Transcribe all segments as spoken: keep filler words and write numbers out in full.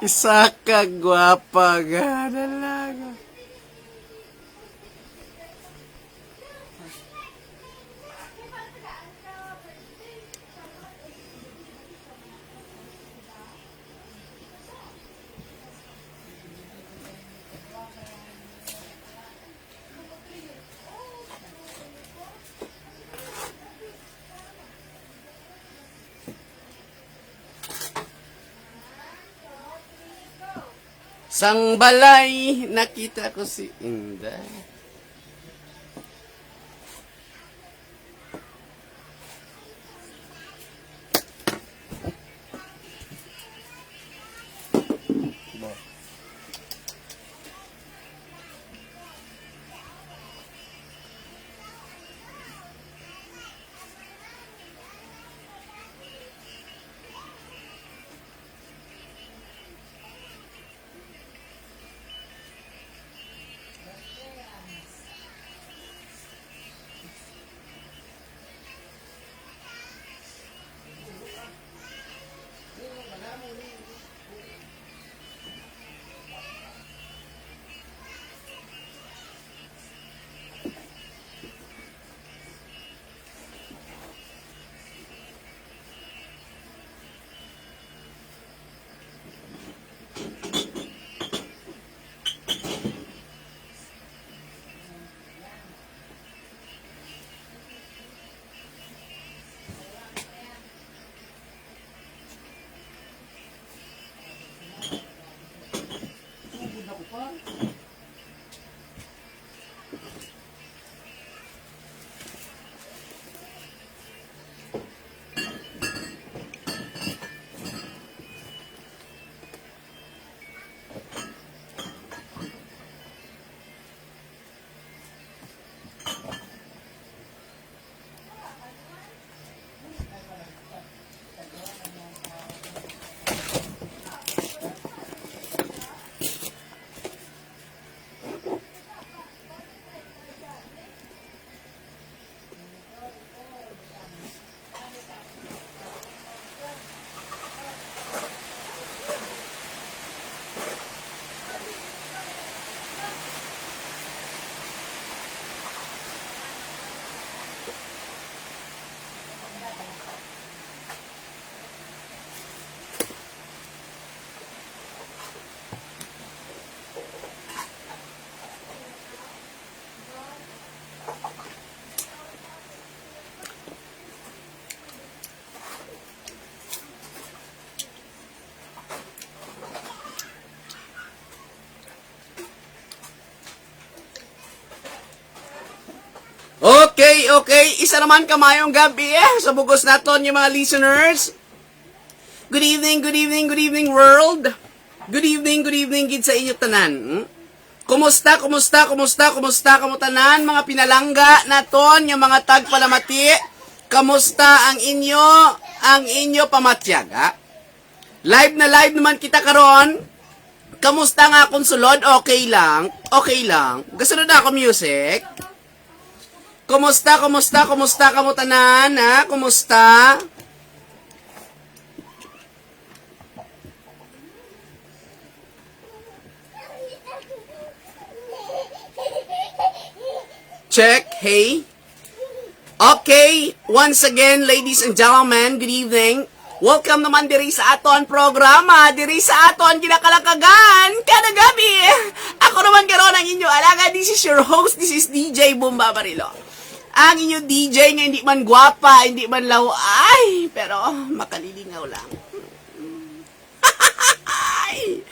Isa ka gwapa nga dalaga. Sang balay, nakita ko si Inday. Okay, okay. Isa naman ka mayong gabi, eh, sa bugos naton nga mga listeners. Good evening, good evening, good evening, world. Good evening, good evening gid sa inyo tanan. Hmm? Kumusta, kumusta, kumusta, kumusta kamo tanan, mga pinalangga naton nga mga tagpalamati? Kamusta ang inyo, ang inyo pamatyag, ha? Live na live naman kita karon. Kamusta nga akong sulod? Okay lang. Okay lang. Gasunod na ako music. Kumusta, kumusta, kumusta kamo tanan, ha? Kumusta? Check, hey. Okay, once again, ladies and gentlemen, good evening. Welcome naman diri sa aton programa, diri sa aton ginakalakagan kada gabi. Ako naman karon ang inyo alagad, this is your host, this is D J Bomba Barilo. Ang inyo D J nga hindi man gwapa, hindi man law, ay, pero makalilingaw lang. Ay!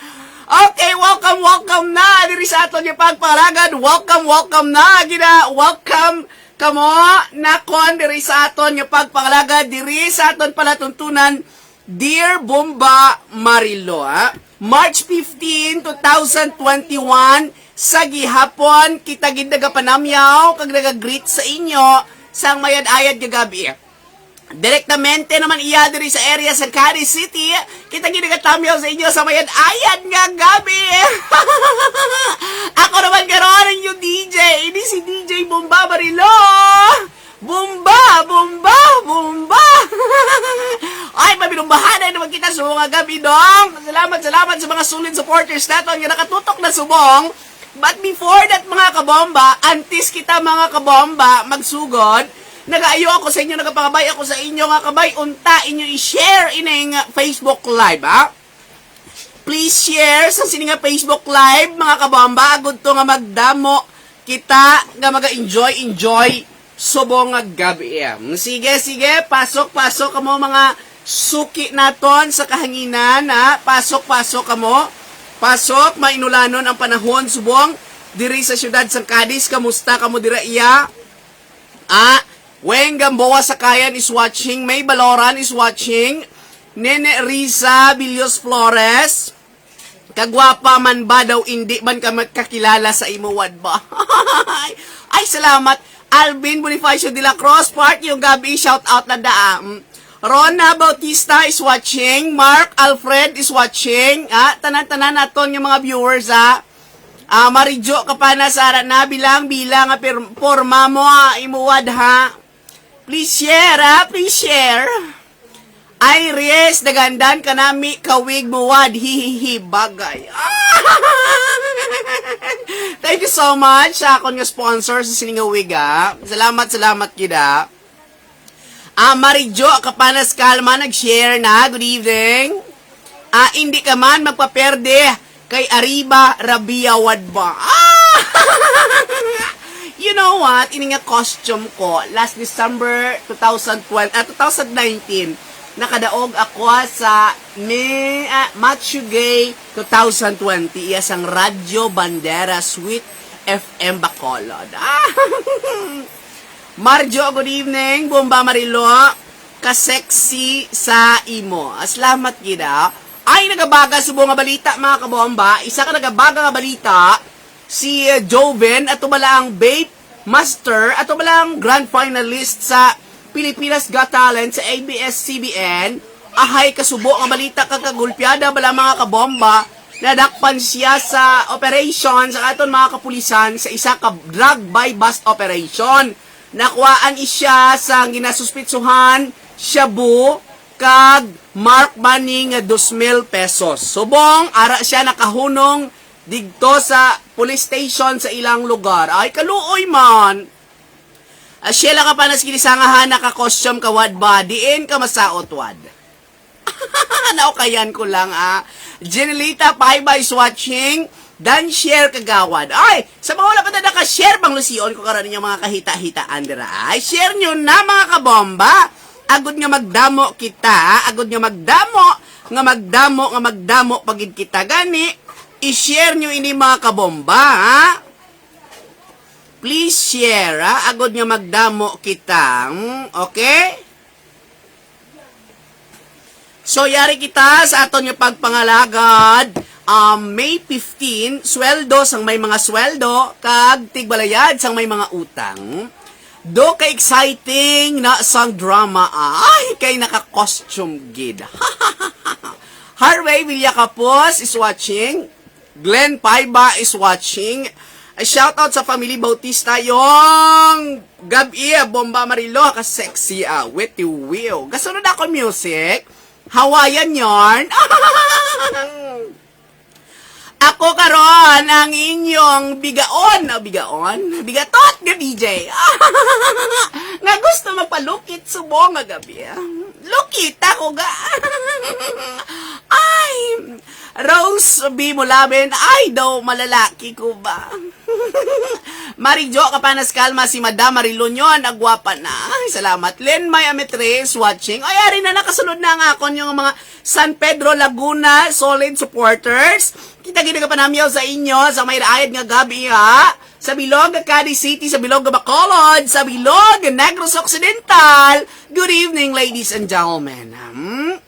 Okay, welcome, welcome na diri sa aton nga pagpangalagad. Welcome, welcome na gina, welcome kamo nakon diri sa aton nga pagpangalagad diri sa aton palatuntunan, Dear Bomba Marilo, ha? March fifteen, two thousand twenty-one, sa gihapon, kita gid nagapanamyaw kag nagagreet sa inyo sang mayad-ayad nga gabi. Direktamente naman iya diri sa area sa Cadiz City. Kita gid nagatamyaw sa inyo sa mayad-ayad nga gabi. Ako naman karon ang inyo D J. Ini si D J Bomba Barilo. Bomba, bomba, bomba. Ay, mabinumbahanay naman kita sa mga gabi, dong. Salamat, salamat sa mga solid supporters naton nga nakatutok na subong. But before that, mga kabomba, antes kita, mga kabomba, magsugod, nagaayo ako sa inyo, nagapangabay ako sa inyo nga kabay, unta inyo i-share ining Facebook Live, ha? Please share sa sini nga Facebook Live, mga kabomba, agud to nga magdamo kita nga maga-enjoy, enjoy subong nga gabi. Mm, sige, sige, pasok, pasok kamo mga suki naton sa kahanginan, ha? Pasok, pasok kamo. Pasok, mainulanon ang panahon subong diri sa siyudad sang Cadiz. Kamusta kamo dira iya? Ah, Weng Gamboa Sakayan is watching. May Baloran is watching. Nene Risa Billos Flores. Kagwapa man ba daw, indi man ka magkakilala sa imo, wad ba? Ay, salamat. Alvin Bonifacio de la Cruz, part yung gabi, shout out na da. Mm. Rona Bautista is watching. Mark Alfred is watching. Ah, tanan-tanan naton yung mga viewers, ah. Ah, Marijo Kapanas, ara na, bilang, bilang, ah, pir-, porma mo, ah, imo wad, ha. Please share, ha? Please share. Iris, nagandan ka nami, kawig mo wad, hihihi, bagay. Thank you so much sa akon nga sponsor sa sining nga wig, ha. Salamat, salamat gid, ha. Ah, Marijo Kapanas Kalma, nag-share na. Good evening. Ah, hindi ka man magpaperde kay Arriba Rabia, wad ba? Ah! You know what? Ini nga costume ko, last December two thousand twelve, ah, two thousand nineteen, nakadaog ako sa Mi-, ah, Machu Gay two thousand twenty, iya sang Radyo Bandera Sweet F M Bacolod. Ah! Marjo, good evening. Bomba Marilo, ka-sexy sa imo. Ah, salamat gid, ah. Ay, nagabaga subong nga balita, mga kabomba. Isa ka nagabaga nga balita, si, uh, Joven, ato bala ang Vape Master, ato bala ang grand finalist sa Pilipinas Got Talent sa A B S C B N. Ahay, kasubo nga balita, kagkagulpiada bala, mga kabomba. Nadakpan siya sa operation sa aton mga kapulisan sa isa ka drug buy-bust operation. Nakuhaan siya sa ginasuspitsuhan, shabu, kag marked money nga dos mil pesos. Subong, ara siya nakahunong digto sa police station sa ilang lugar. Ay, kaluoy man. Ah, Sheila Kapanas, Gilisanga, ha, naka-costume ka, wad ba? Diin ka masaot, wad? Naukayan ko lang, ah. Jenelita Paiba is watching. Dan share, kagawad. Ay, sa mga wala pa na naka-share, panglusion ko karon ninyo mga kahita-hitaan dira. Ay, share nyo na, mga kabomba. Agud nga magdamo kita, ah. Agud nga magdamo, nga magdamo, nga magdamo pagid kita. Gani, i-share nyo ini, mga kabomba, ha? Please share, ha? Agud nga magdamo kita. Hmm? Okay? So, yari kita sa aton nga pagpangalagad, um, May fifteen, sweldo sang may mga sweldo, kag tigbalayad sang may mga utang. Do ka exciting na sang drama, ah. Ay, kay naka-costume gid. Harvey Villacapos is watching. Glenn Paiba is watching. A shout out sa family Bautista, yung gabi, ah, Bomba Marilo, ka sexy, ah, with you will. Gasunod ako music. Hawaiian yarn. Ako karon ang inyong bigaon, o bigaon, bigatot nga D J. Nga gusto magpalukit subong nga gabi. Lukita ko ga. Ay, Rose B. Mulaben, ay daw malalaki ko ba? Marijo Kapanas Kalma, si Madam Marilunion, agwapa na. Ay, salamat. Len May Ametres watching. Ay, ari na, nakasulod na ang akon yung mga San Pedro Laguna solid supporters. Kita gid ka panamyaw sa inyo sa may raayad nga gabi, ha. Sa bilog nga Cadiz City, sa bilog nga Bacolod, sa bilog nga Negros Occidental. Good evening, ladies and gentlemen. Hmm?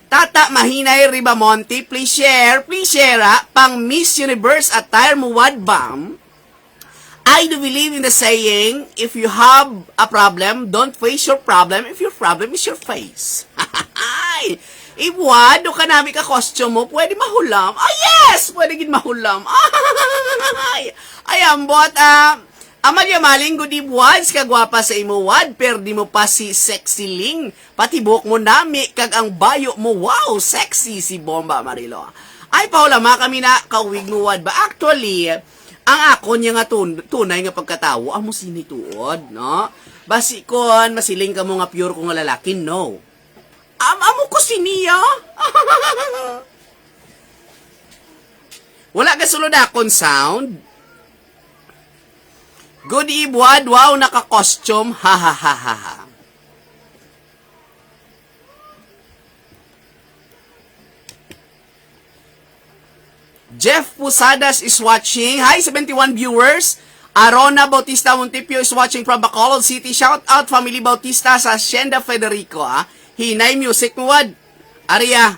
Tata Mahinay Ribamonte, please share, please share, ha? Pang Miss Universe attire mo, wad ba? I do believe in the saying, if you have a problem, don't face your problem if your problem is your face. Ay! Ibuha, do ka nami ka costume mo, pwede mahulam. Ah, yes! Pwede gid mahulam. Ay! Ay, ambot, ah, Amalia Maling, good eve, Wads, kagwapa sa imo, Wad, perdi mo pa si Sexy Ling. Pati buhok mo nami, kag ang bayo mo, wow, sexy si Bomba Marilo. Ay, pahulama kami na, kauwig mo, Wad ba? Actually, ang akon niya nga tun-, tunay nga pagkatawo, amo sini tuod, no? Basi kon masiling ka mo nga pure ko nga lalaki, no. Am-, amo ko siniya. Wala ka sulod akon sound? Good eve, Wad. Wow, naka-costume. Ha, ha, ha, ha, ha. Jeff Posadas is watching. Hi, seventy-one viewers. Arona Bautista Montipio is watching from Bacolod City. Shout out, Family Bautista sa Hacienda Federico, ah. Hinay music mo, Wad. Aria.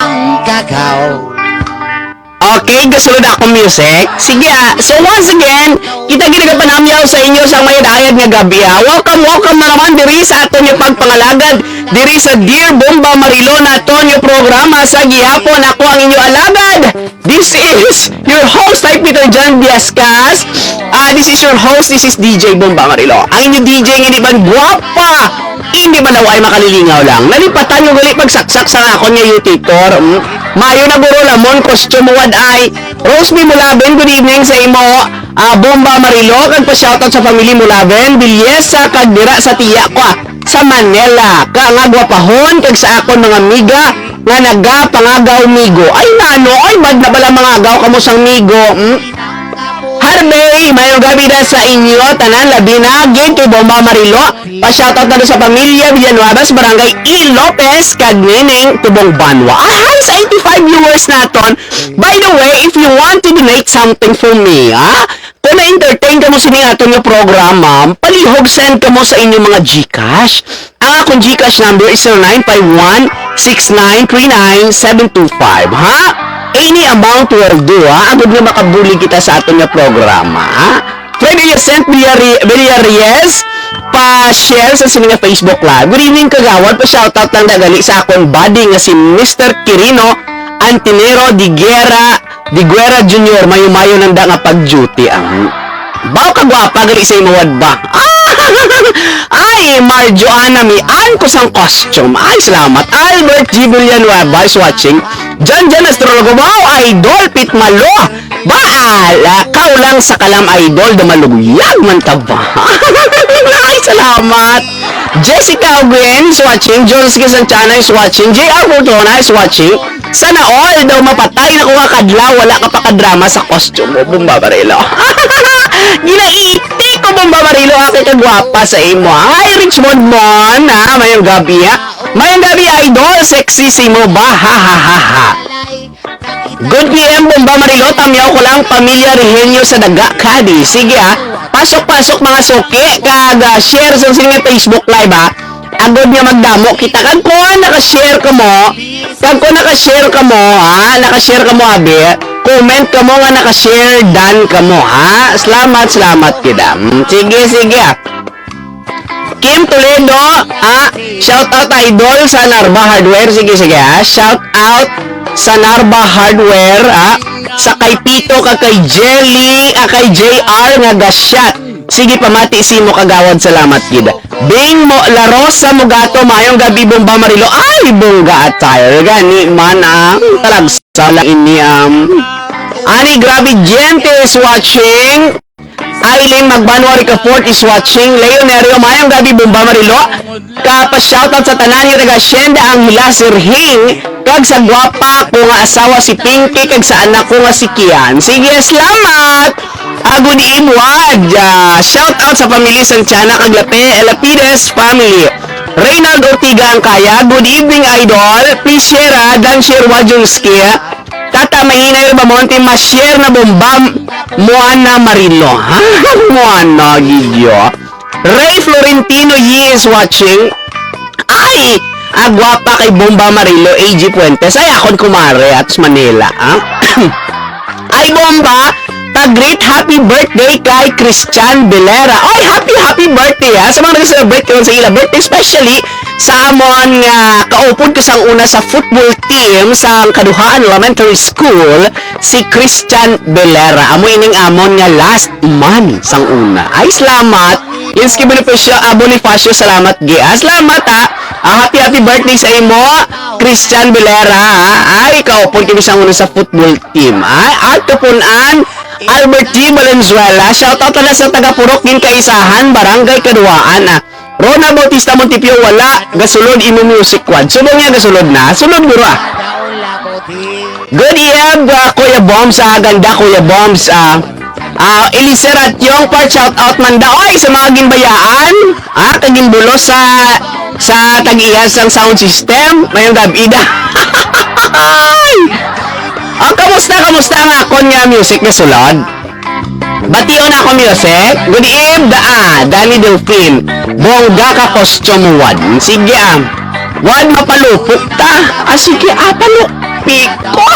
Ang kakaw. Okay, gasulod akong music. Sige, ah. So, once again, kita gid nagapanamyaw sa inyo sa mayad-ayad nga gabi, ah. Welcome, welcome na naman diri sa aton nga pagpangalagad diri sa Dear Bomba Marilo naton nga programa sa gihapon. Ako ang inyo alagad. This is your host, I, Peter John Viascas. Ah, this is your host, this is D J Bomba Marilo. Ang inyo D J nga di man gwapa, hindi man daw ay makalilingaw lang. Nalipatan ko gali pagsaksak sa akon nga yutitor. Mm. Mayo na guro lamon, costume, Wad, ay. Rose B Mulaben, good evening sa imo. Ah, Bomba Marilo, kag pa-shoutout sa family Mulaben, Villesa, kag dira sa tiya ko, ah, sa Manila. Ka nga gwapahon, kag sa akon mga amiga, nga nagapangagaw migo. Ay, nano, ay, bad na bala mangagaw kamo sang migo, hmm? Harvey, mayong gabi na sa inyo, tanan, labi na, gid kay Bomba Marilo. Pa-shoutout na sa pamilya Villanueva sa barangay E. Lopez, kag Neneng Tubong Banwa. Ah, hi sa eighty-five viewers naton. By the way, if you want to donate something for me, ha? Kung na-entertain kamo sini aton nga programa, palihog send kamo sa inyong mga GCash. Ang akong GCash number is zero nine five one six nine three nine seven two five, ha? Any amount will do, ha? Agud nga makabulig kita sa aton nga programa, ha? Pwede yung send Villarre-, Villarreal, pa-share sa sini nga Facebook Live. Good evening, kagawad. Pa-shoutout lang dagali sa akon buddy nga si Mister Quirino Antinero de Guerra, de Guerra Junior. Mayo-mayo nanda nga pag-duty ang. Baw kagwapa gali sa imo, Wad ba? Ay, Mar Joanna, mian ko sang costume. Ay, salamat. Albert G Villanueva is watching. Jan Jan Astrologo, wow, idol, Pit Malo. Bahala, kaw lang sa kalam, idol, damaluyag man ta ba? Ay, salamat. Jessica Oguen is watching. Jones Quisantana is watching. J R Fortuna is watching. Sana all daw mapatay na ko nga kadlaw, wala ka pa kadrama sa costume mo, Bomba Barilo. Ginaiiti ko, Bomba Barilo, ha, kay kagwapa sa imo. Hi, Richmond Mon, ha, mayong gabi, ha. Mayong gabi, idol, sexy si mo ba? Ha, ha, ha, ha. Good P M, Bomba Marilo, tamyaw ko lang, pamilya Rehenyo sa Daga, Cadiz. Sige, ah. Pasok-pasok, mga suki, kag, ah, share sa sini nga Facebook Live, ah. Agod nga magdamo kita. Kag kung naka-share ka mo, kag kung naka-share ka mo, ha, naka-share ka mo, abi, comment ka mo nga naka-share, done ka mo, ha. Salamat, salamat, kida. Mm, sige, sige, ah. Kim Toledo, ah, shout out, idol, sa Narba Hardware. Sige, sige, ah. Shout out sa Narba Hardware, ah. Sa kay Pito, kag kay Jelly, ah, kay J R nga ga-shot. Sige, pamati si mo, kagawad, salamat gid. Bing mo, La Rosa Mugato, mayong gabi, Bomba Marilo. Ay, bongga attire gani man, ah. Talagsa lang ini, um. Ani, grabe, Gente is watching. Aileen Magbanwa Ricafort is watching. Leonerio, mayong gabi, Bomba Marilo. Kapa-shoutout sa tanan nga taga Hacienda Angeles, Sir Hing, kag sa gwapa ko nga asawa si Pinky, kag sa anak ko nga si Kian. Sige, salamat! Ah, good eve, Wad. Ah, shout out sa pamilya Santiana kag Lape-, Lapides family. Reynald Ortiga ang kaya. Good evening, idol. Please share, ah. Dan share, Wajunski. Tata Mahinay Bamonte, ma-share na, Bomba Moana Marilo. Ha? Moana, gidyo. Ray Florentino Yi is watching. Ay! Agwapa kay Bomba Marilo, A G Fuentes. Ay, akon kumare, at sa Manila, ha? Ay, bomba! Pag-greet, happy birthday kay Christian Belera. Ay, happy, happy birthday, ha, sa mga nag-celebrate karon sa ila birthday, especially sa amon nga kaupod ko sang una sa football team sa Kaduhaan Elementary School, si Christian Belera. Amo ining amon nga last man sang una. Ay, salamat. Yun si Bonifacio, ah, Bonifacio, salamat, gi. Ah, salamat, ha. Ah, happy, happy birthday sa imo, Christian Belera, ha. Ay, kaupod kami sang una sa football team, ha. At kapunan, Albert G. Valenzuela, shoutout na sa taga Purok Ginkaisahan, Barangay Kaduwaan, ah. Rona Bautista Montipio, wala gasulod imo music quad. Subong niya gasulod na, sulod guro, ah. Good eve, ah, Kuya Bombs, ah, ganda, Kuya Bombs, ah. Ah, Eliser at Yong Part, shout out man da. Oy, sa mga ginbayaan, ah, kag ginbulos sa, sa tag-iya sang sound system, mayong gab-i da. Ay! Ah, kamusta, kamusta ang akon nga music nga sulod? Bation ako music. Good eve, da, ah, Danny Delfin. Bongga ka costume, wad. Sige, ah. Wad mapalupok ta. Ah, sige, ah, palupik ko.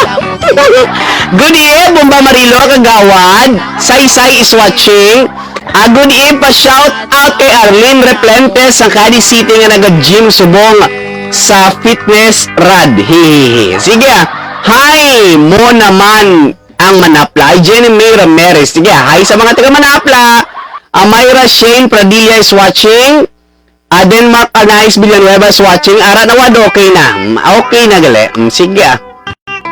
Good eve, Bomba Marilo, kagawad. Saysay is watching. Ah, good eve pa shout out kay Arlene Replentes sa Cadiz City nga naga-gym subong sa fitness rad. Hihihi. Sige, ah. Hi, mo naman ang Manapla. Ay, Jenny May Ramirez. Sige, hi sa mga taga Manapla. Ah, Myra Shane Pradilla is watching. Ah, Denmark Anais Villanueva is watching. Ara na wad, okay na. Mm, okay na gali. Mm, sige, ah.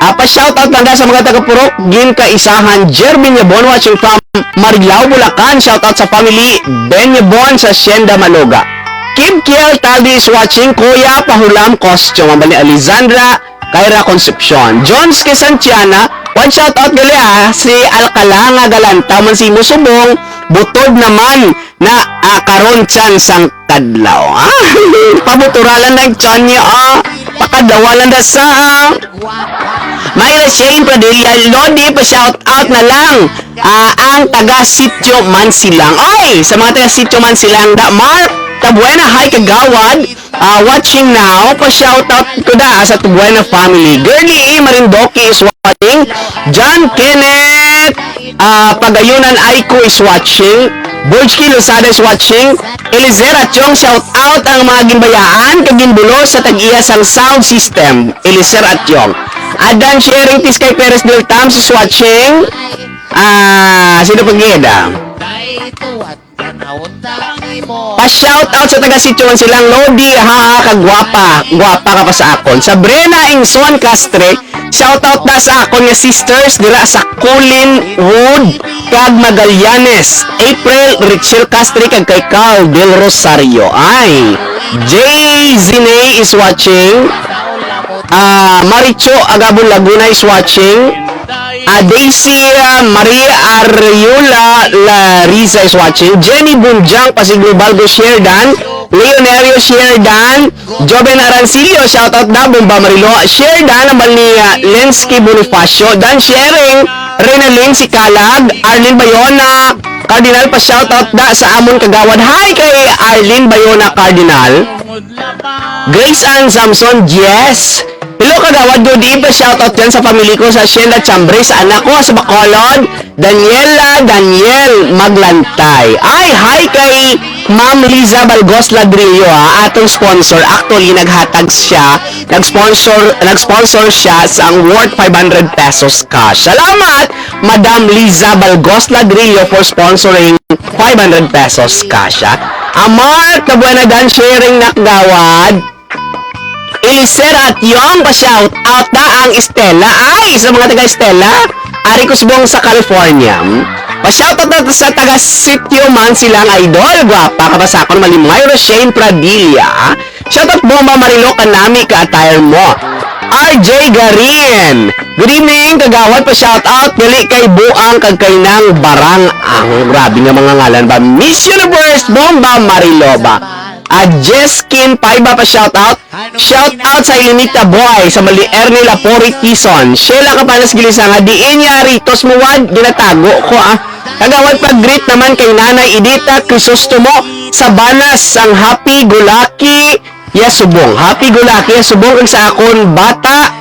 Ah, pa-shoutout lang da sa mga taga Purok Ginkaisahan. Jervin Yabon watching from Marilao, Bulacan. Shoutout sa family Ben Yabon sa Hacienda Maloga. Kim Kiel Taldi is watching. Kuya, pahulam costume. Ang bali, Alexandra Kyra Concepcion. Jones kay Santiana, one shout out gali, ah, si Alcala nga galantaw man si imo subong, butod naman na, ah, karon tiyan sang kadlaw. Ah, pabuturalan ang tiyan niya, ah. Pakadlawalan na sa, ah. Myra Shane Pradilla, Lodi, pa shout out na lang. Ah, ang taga Sitio Mansilang. Oy, sa mga taga Sitio Mansilang, da Mark Tabuena, hi kagawad. Ah, watching now, pa-shoutout ko da sa Tubuena family. Girlie A. Marindoque is watching. John Kenneth, ah, Pagayunan Aiko is watching. Borge K. Lozada is watching. Elizera Chong, shout out ang mga ginbayaan kag ginbulos sa tag-iya sang sound system. Elizera Chong. Adan Sharing Tiskay Perez Del Tams is watching. Ah, sino pa gid, ah? Pa-shout out sa taga Sitio Mansilang, Lodi, ha, ha, kagwapa. Gwapa ka pa sa akon. Sabrina Ingson Castre, shout out na sa akon nga sisters dira sa Collinwood kag Magallanes. April, Richel Castre kag kay Carl Del Rosario. Ay, Jay Zine is watching. Ah, Maricho Agabon Laguna is watching. Ah, Daisy, ah, Marie Ariola Larisa is watching. Jenny Bunjang, Pasiglo Balgo, Sheridan. Leonerio Sheridan. Joven Arancillo, shout out na, Bomba Marilo. Sheridan, naman ni, ah, Lensky Bonifacio. Dan Sharing, Renalyn Sikalag, Arlene Bayona Cardinal, pa shout out na sa amon kagawad. Hi kay Arlene Bayona Cardinal. Grace Ann Samson, yes. Hello, kagawad. Good eve. Shout out dyan sa family ko sa Hacienda Chambre, sa anak ko, sa Bacolod, Daniela, Daniel Maglantay. Ay, hi kay Ma'am Liza Balgos Ladrillo, ha, atong sponsor. Actually, naghatag siya, nag-sponsor, nag-sponsor siya sa ang worth five hundred pesos cash. Salamat, Madam Liza Balgos Ladrillo, for sponsoring five hundred pesos cash, ha. Amar, kabuena dan sharing, nakagawad. Elisera at Yong, pa-shout out na ang Estela. Ay, sa mga taga Estela, ari ko subong sa California. Pa-shout out na sa taga Sitio Mansilang, idol. Gwapa ka pa sa akon, Malimay Roshane Pradilla. Shout out Bomba Marilo, kanami ka attire mo. R J Garin. Good evening, kagawad, pa-shout out gali kay Buang kag kay Nang Barang. Ang grabe nga mga ngalan ba? Miss Universe, Bomba Marilo ba? Ah, Jeskin Paiba, pa shout out. Shout out sa Ilimita Boy, sa Mali Ernie Lapori Tison. Sheila Capanas Gilisanga, diin niya ritos mo wad, ginatago ko, ah. Kagawad, pag-greet naman kay Nanay Edita Crisostomo sa Banas, ang happy go lucky ya subong. Happy go lucky ya subong kag sa akon bata.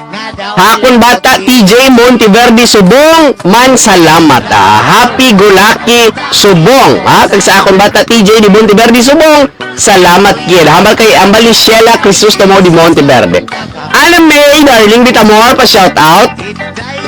Hakon Bata T J Monteverde Subong, man salamat, ah. Happy Go Lucky Subong, ah. Kag sa Hakon Bata T J di Monteverde Subong, salamat gid. Hambal kay, hambal ni Sheila Crisostomo di Monteverde. Ana May, darling, bit amor, pa shout out.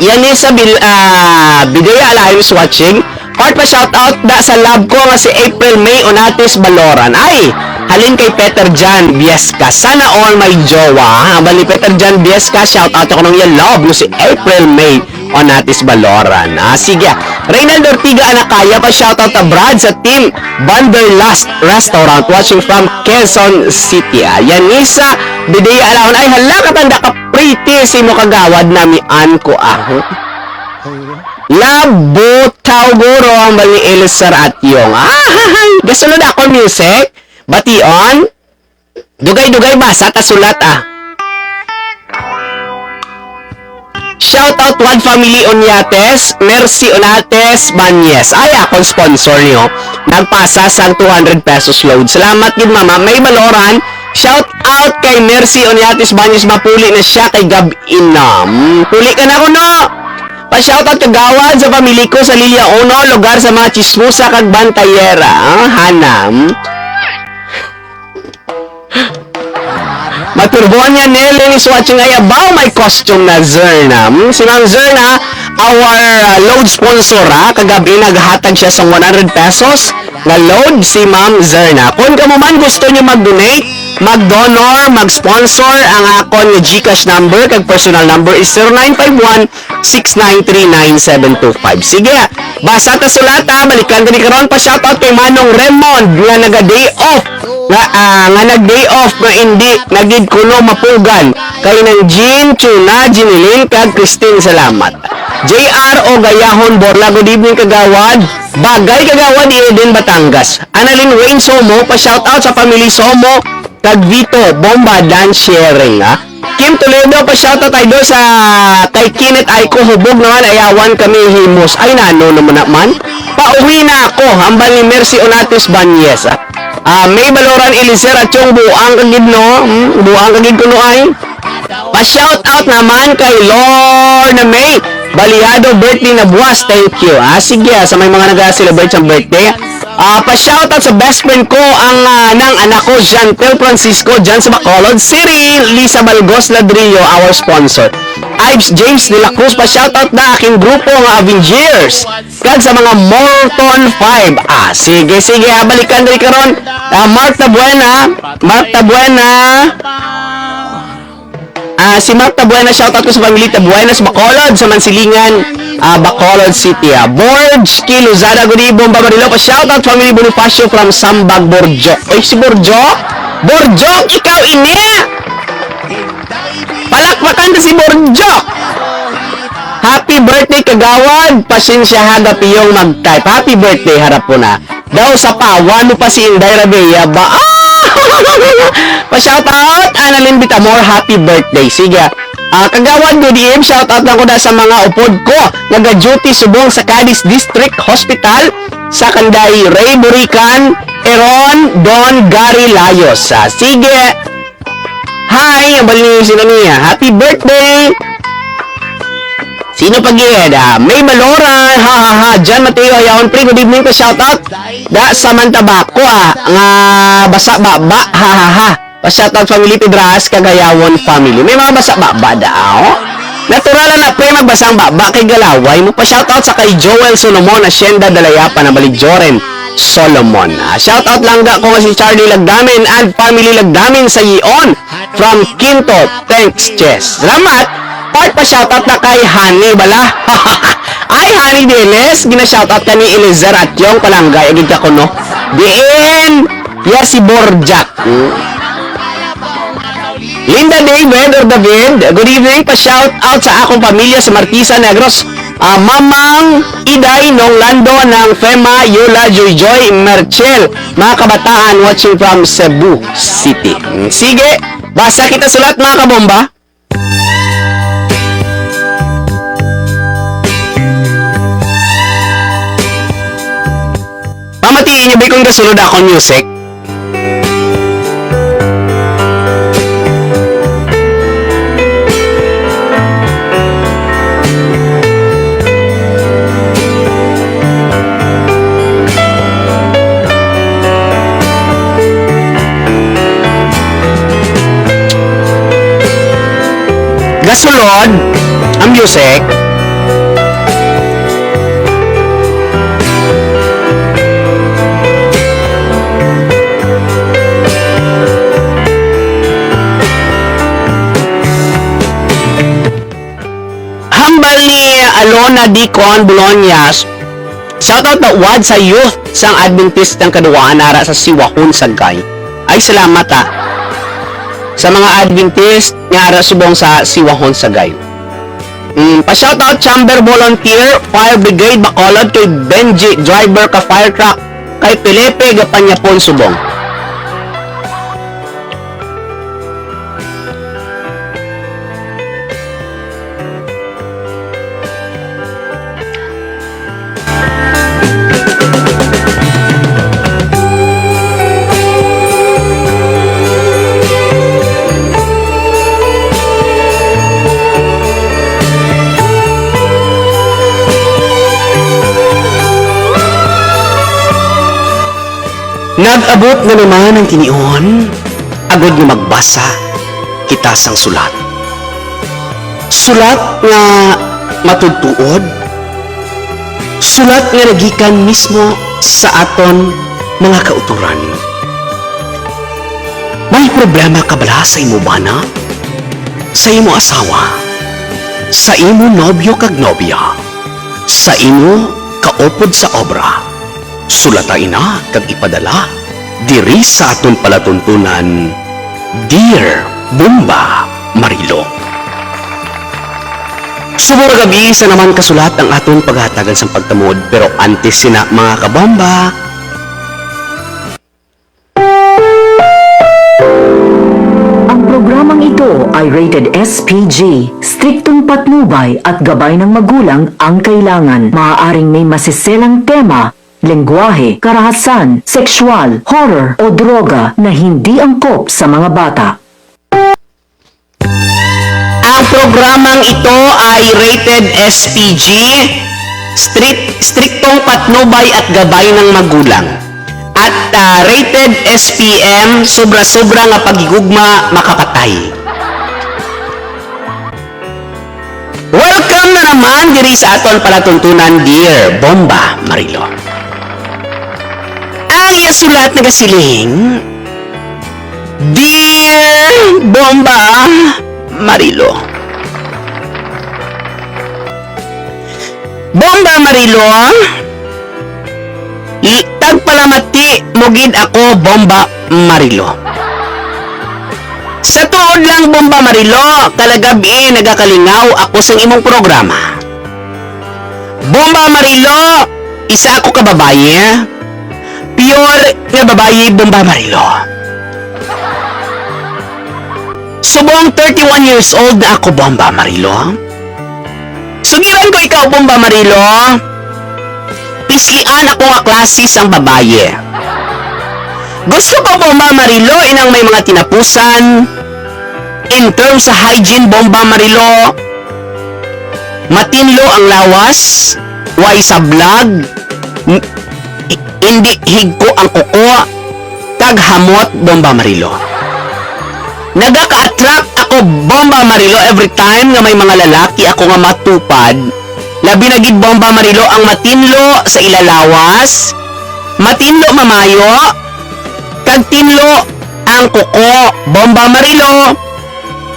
Yan ni sa Bil-, ah, Bidea Alliance watching. Part pa shout out da sa love ko nga si April May Onatis Baloran. Ay, halin kay Peter John Biesca. Sana all may jowa. Hambal ni Peter John Biesca, shout out ako nung iya love no si April May Onatis Baloran. Ah, sige. Reynaldo Ortiga Anakaya pa shout out abroad sa team Wanderlust Restaurant watching from Quezon City. Ah, Yanisa Bidea Alaon. Ay, hala, katanda ka pretty si mo kagawad nami an ko ah. Labo Taw guro ang bali ni Eliezer Atyong. Ah, gasunod ako music. Bation. Dugay-dugay basa ta sulat, ah. Shout out Wad Family Onyates, Mercy Onates Banyes. Ay, akon sponsor niyo. Nagpasa sang two hundred pesos load. Salamat gid, Mama. May Baloran. Shout out kay Mercy Onyates Banyes. Mapuli na siya kay gab-i na. Mm, puli ka na kuno. Pa-shoutout kagawad sa pamili ko sa Lilia Uno, lugar sa mga chismosa kag bantayera. Ah, hanam. Maturboan niya, Nelly is watching. Ay, abaw, may costume na, Zerna. Hmm, si Ma'am Zerna, our, uh, load sponsor, ha? Kagabi, naghatag siya sa one hundred pesos nga load si Ma'am Zerna. Kung kamo man gusto niyo mag-donate, mag-donor, mag-sponsor, ang akon nga GCash number kag personal number is zero nine five one, six nine three nine seven two five. Sige, basa ta sulata, balikan ta ni karon. Pa-shoutout kay Manong Raymond nga naga-day off, nga, ah, nga nag-day off nga indi na gid kuno mapugan. Kay Nang Jean, Chuna, Jeneline, kag Christine, salamat. J R O Gayahon Borla, good evening, kagawad. Bagay, kagawad, Eden, Batangas. Annalyn Wayne Somo, pa-shoutout sa family Somo, kag Vito, bomba, dance sharing, ha? Kim Toledo, pa-shoutout, idol, sa kay Kenneth Aiko, hubog naman, ayawan kami himos. Ay, nano naman naman. Pauwi na ako, hambal ni Mercy Onatis Banyes, ha? Ah, May Baloran, Eliezer, at yung buang kagid, no? Hmm, buang kagid kuno ay. Pa-shoutout naman kay Lorna May Baliado, birthday na buwas. Thank you. Ah, sige, ah, sa may mga nag-celebrate sa birthday. Ah, pa-shoutout sa best friend ko, ang, ah, nang anak ko, Jeantel Francisco, dyan sa Bacolod City. Lisa Balgos Ladrillo, our sponsor. Ives James de la Cruz, pa-shoutout na aking grupo nga Avengers. Kag sa mga Morton five. Ah, sige, sige, ah, balikan diri karon. Ah, Mark Tabuena, Mark Tabuena. Ah, si Mark Tabuena, shoutout ko sa family Tabuena sa Bacolod, sa Mansilingan, ah, Bacolod City, ah. Borge K. Lozada, good evening, Bomba Marilo. Pa-shoutout family Bonifacio from Sambag, Borjok. Oy, si Borjok? Borjok, ikaw ini! Palakpakan ta si Borjok! Happy birthday, kagawad! Pasensya ha, gapiyong mag-type. Happy birthday, harap po na. Daw sa pawan mo pa si Inday Rabea ba? Ah! Pa-shoutout, Annalyn Bitamor, happy birthday. Sige. Ah, kagawad, good eve. Shoutout lang ko na sa mga upod ko. Naga-duty subong sa Cadiz District Hospital sa kanday Ray Burican, Eron, Don Gary Layos. Ah, sige. Hi, ang bali ni sino niya? Happy birthday! Sino pa gid? Ah, May Baloran, ha, ha, ha. John Mateo, Hayaon, pre, good evening, pa-shoutout. Da, Samantha Baco, ah, nga basa ba, ba, ha, ha, ha. Pa-shoutout family Pedraas, Kagayawon family. May mga basa ba, ba, da, oh? Natural na, pre, magbasa ang baba kay galaway mo. Pa-shoutout sa kay Joel Solomon, Hacienda Dalayapan, ang bali Joren Solomon. Ah, shoutout lang ga ko nga si Charlie Lagdamin and family Lagdamin sa Yion from Quinto. Thanks, Chess. Salamat. Part pa shoutout na kay Honey bala. Ay, Honey Deles, gina-shoutout ka ni Eliezer at yung palanggay, agad ka kuno. Diin, ya si Borjak. Hmm. Linda David or David, good evening. Pa-shout out sa akong pamilya sa Marquesa, Negros. Ah, Mamang Iday, Nong Lando, Nang Fema, Yola, Joy Joy, Merchel, mga kabataan watching from Cebu City. Mm, sige, basa kita sulat, mga kabomba. Pamatiin niyo ba kung kasunod akong music? Gasulod ang music. Hambal ni Alona Dicon Boloñas, shout out daw wad sa youth sang Adventist sang Kaduwaan ara sa Siwahon, Sagay. Ay, salamat, ah. Sa mga Adventist nga ara subong sa Siwahon, Sagay. Mm, pa-shout out Chamber Volunteer, Fire Brigade, Bacolod, kay Benji, driver ka fire truck, kay Felipe, Gapanyapon, subong. Nag-abot na naman ang tinion, agod nga magbasa kita sang sulat. Sulat nga matudtuod, sulat nga nagikan mismo sa aton mga kautoran. May problema ka bala sa imo bana, sa imo asawa, sa imo nobyo kag nobya, sa imo kaupod sa obra? Sulata ina kag ipadala diri sa aton palatuntunan, Dear Bomba Marilo. Subong ra gab-i sa naman kasulat ang aton paghatagan sang pagtamod, pero antes sina, mga kabomba, Ang programang ito ay rated S P G. Striktong patnubay at gabay ng magulang ang kailangan. Maaaring may masiselang tema, lengguwahe, karahasan, sexual, horror, o droga na hindi angkop sa mga bata. Ang programang ito ay rated S P G, stri-, striktong patnubay at gabay ng magulang. At, ah, rated S P M, sobra-sobra nga paghigugma makapatay. Welcome na naman diri sa aton palatuntunan, Dear Bomba Marilo. Ang iya sulat nagasiling, Dear Bomba Marilo. Bomba Marilo, l-, tagpalamati mo gid ako, Bomba Marilo. Sa tuod lang, Bomba Marilo, kada gab-i nagakalingaw ako sing imong programa. Bomba Marilo, isa ako ka babayi. Pure nga babayi, Bomba Marilo. Subong thirty-one years old na ako, Bomba Marilo. Sugiran ko ikaw, Bomba Marilo. Pislian ako nga klase sang babayi. Gusto ko, Bomba Marilo, inang may mga tinapusan. In terms sa hygiene, Bomba Marilo, matinlo ang lawas, way sablag, n-, i-, indi higko ang kuko, kag hamot, Bomba Marilo. Nagaka-attract ako, Bomba Marilo, every time nga may mga lalaki ako nga matupad, labi na gid, Bomba Marilo, ang matinlo sa ila lawas, matinlo mamayo, kag tinlo ang kuko, Bomba Marilo,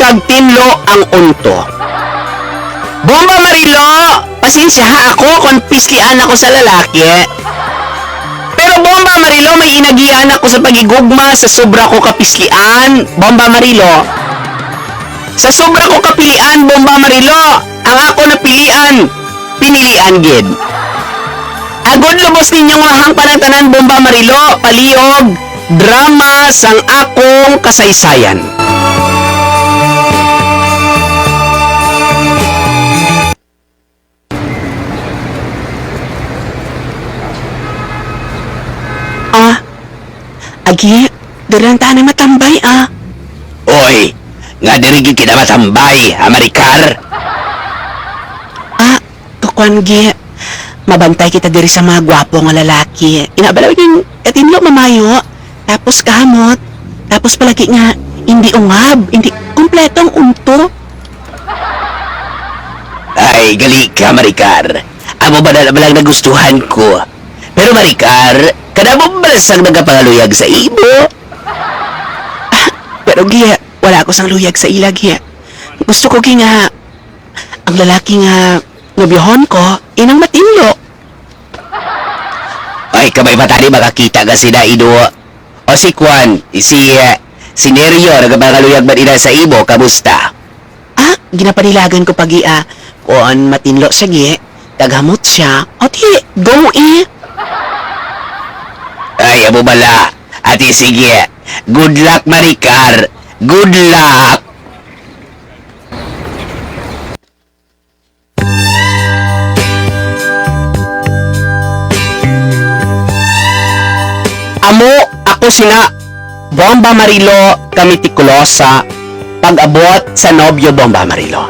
kag tinlo ang unto. Bomba Marilo, pasensya ha ako kon pislian ako sa lalaki. Pero Bomba Marilo, may inagihan ako sa paghigugma sa sobra ko kapislian, Bomba Marilo. Sa sobra ko kapilian, Bomba Marilo, ang ako napilian, pinilian gid. Agod lubos ninyo nga mahangpan ang tanan, Bomba Marilo, palihog, drama sang akong kasaysayan. Ah, agi, diri lang ta anay matambay, ah. Oy, nga diri gid kita matambay, ha, Maricar? Ah, kakuan, gi. Mabantay kita diri sa mga gwapo nga lalaki. Ina bala, yung katinlo mamayo, tapos kahamot, tapos palagi nga hindi ungab, hindi kompleto ang unto. Ay, gali ka, Maricar. Amo ba na lang nagustuhan ko? Pero, Maricar, kadamo ba sang nagapangaluyag sa imo? Ah, pero, Gi, wala ako sang luyag sa ila, Gi. Gusto ko, Gi, nga ang lalaki nga nobyohon ko, inang matinlo. Ay, kabay pa tani makakita ka sina Ido. O si Kwan, si, eh, si Nerio, nagapangaluyag man ina sa imo, kamusta? Ah, ginapanilagan ko pa, Gi, ah. Kon matinlo siya, Gi, kag hamot siya, o di, go, eh. Ay, amo bala. Ati, sige. Good luck, Maricar. Good luck. Amo ako sina Bomba Marilo, kamitikulosa pag-abot sa nobyo, Bomba Marilo.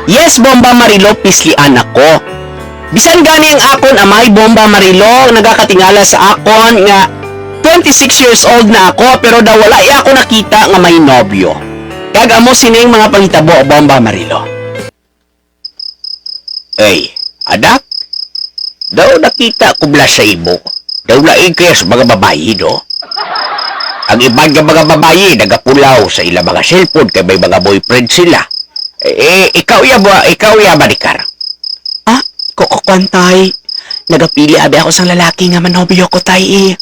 Yes, Bomba Marilo, pislian ako. Bisan gani ang akon amay, Bomba Marilo, nagakatingala sa akon nga twenty-six years old na ako, pero daw wala iya ako nakita nga may nobyo. Kag amo sining mga panghitabo, Bomba Marilo. Ay, anak, daw nakita ko bala sa imo. Daw lain kaya sa mga babayi, no? Ang iban nga mga babayi nagapulaw sa ilang mga cellphone kay may mga boyfriend sila. Eh, eh, ikaw ya ba, ikaw ya, Maricar? Ah, ko, ko, kwan, tay. Nagapili abi ako sang lalaki nga manobyo ko, tay, eh.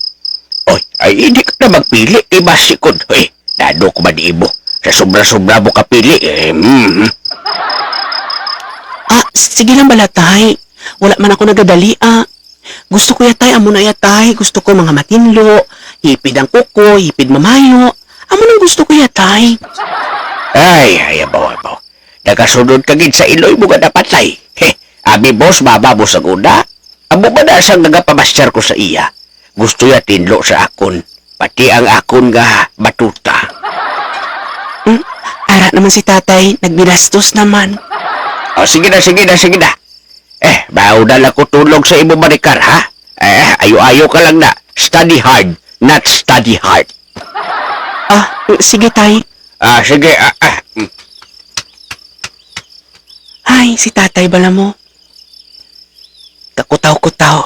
Oy, ay, hindi ka na magpili, eh, basi kun, eh, nano ko man imo. Sa sobra-sobra mo kapili, eh, mm. Ah, sige lang bala, tay. Wala man ako nagadali, ah. Gusto ko ya, tay, amo na ya, tay. Gusto ko mga matinlo, hipid ang kuko, hipid mamayo. Amo nang gusto ko ya, tay. Ay, ay, abaw, abaw. Nagasunod ka gid sa iloy mo nga napatay. He, abi boss, baba mo sa una. Amo ba na sang nagapamaster ko sa iya? Gusto ya tinlo sa akon, pati ang akon nga batuta. Hmm, ara naman si tatay, nagbinastos naman. O, sige na, sige na, sige na. Eh, mauna lang ko tulog sa imo, Maricar, ha? Eh, ayo-ayo ka lang na. Study hard, not study hard. Ah, sige, tay. Ah, sige, ah, ah. Mm. Ay, si tatay bala mo. Kakutaw-kutaw.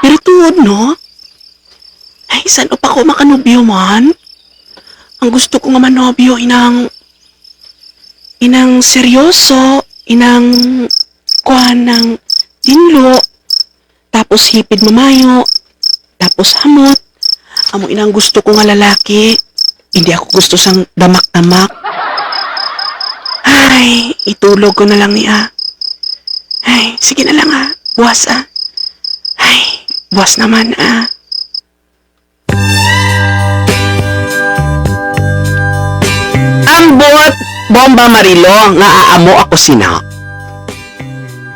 Pero tuod, no? Ay, san-o pa ko makanobyo man? Ang gusto ko nga manobyo, inang, inang seryoso, inang kuan, nang tinlo, tapos hipid mamayo, tapos hamot. Amo inang gusto ko nga lalaki. Hindi ako gusto sang damak-damak. Ay, itulog ko na lang ni, ah. Ay, sige na lang, ah. Buwas, ah. Ay, buwas naman, ah. Ang buot, Bomba Marilo, nga aamo ako sina.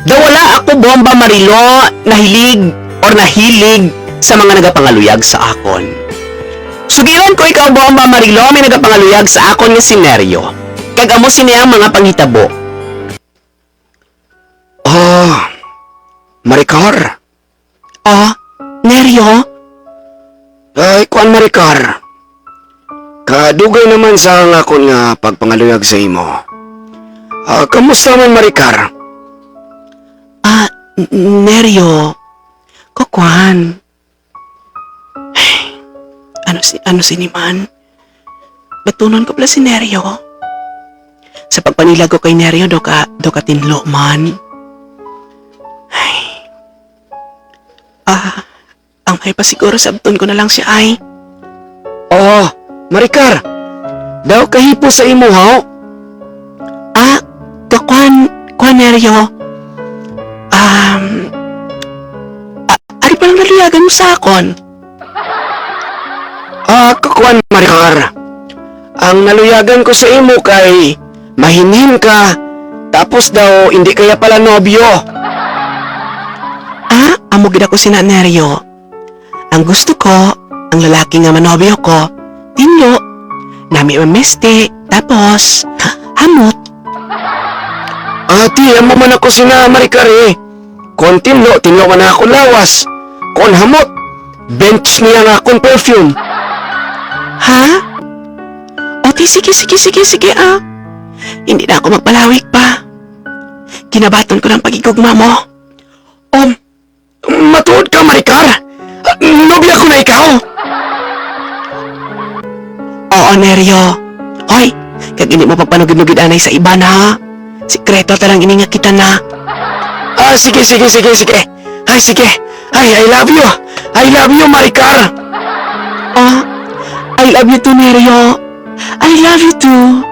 Daw wala ako, Bomba Marilo, nahilig or nahilig sa mga nagapangaluyag sa akon. Sugiran ko ikaw, Bomba Marilo, may nagapangaluyag sa akon nga si Nerio. Kag amo sini ang mga panghitabo. Ah, Maricar? Ah, Nerio? Ay, kuan, Maricar. Kadugay naman sa ang akon nga pagpangaluyag sa imo. Ah, kamusta man, Maricar? Ah, N-, Nerio, ko kuan. Ano si, ano sini man? Batunon ko pala si Nerio. Sa pagpanilag ko kay Nerio, do ka, do ka tinlo man. Ay. Ah, ang may pa siguro sabton ko na lang siya ay. Oh, Maricar, daw kahipo sa imo, haw? Ah, kakuan, kuan, Nerio. Um, a-, ari pa lang naluyagan mo sa akon? Ah, kakuan, Maricar. Ang naluyagan ko sa imo kay mahinhin ka, tapos daw hindi kaya pala nobyo. Ah, amo gid ako sina, Nerio. Ang gusto ko, ang lalaki nga manobyo ko, tinlo, nami mameste, tapos, ha-, hamot. Ati, amo man ako sina, Maricar, eh. Kon tinlo, tinlo man ako lawas. Kon hamot, bench niya nga akon perfume. Ha? O, ti, sige, sige, sige, sige, ah. Hindi na ako magpalawig pa. Ginabaton ko na ang paghigugma mo. Um, matuod ka, Maricar? Nobya ko na ikaw? Oo, Nerio. Hoy, kag hindi mo pagpanugid-nugid anay sa iban, ha? Sikreto ta lang ini nga kita na. Ah, sige, sige, sige, sige. Ay, sige. Ay, I love you. I love you, Maricar. Ah, I love you too, Nerio. I love you too.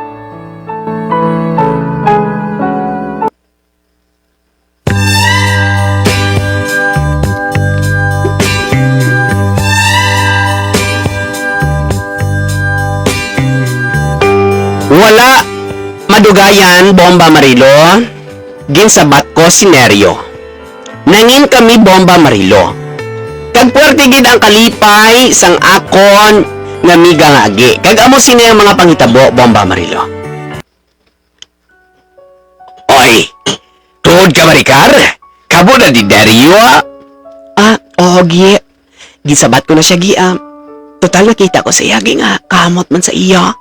Wala madugayan, Bomba Marilo, ginsabat ko si Nerio. Nangin kami, Bomba Marilo. Kag puwerte gid ang kalipay sang akon nga amiga nga agi. Kag amo sini ang mga panghitabo, Bomba Marilo. Oy, tuod ka, Maricar? Kabo na ni Dario, ah. Ah, oo, Gi. Gisabat ko na siya, Gi, ah. Total, nakita ko sa iya, Gi, nga kahamot man sa iya.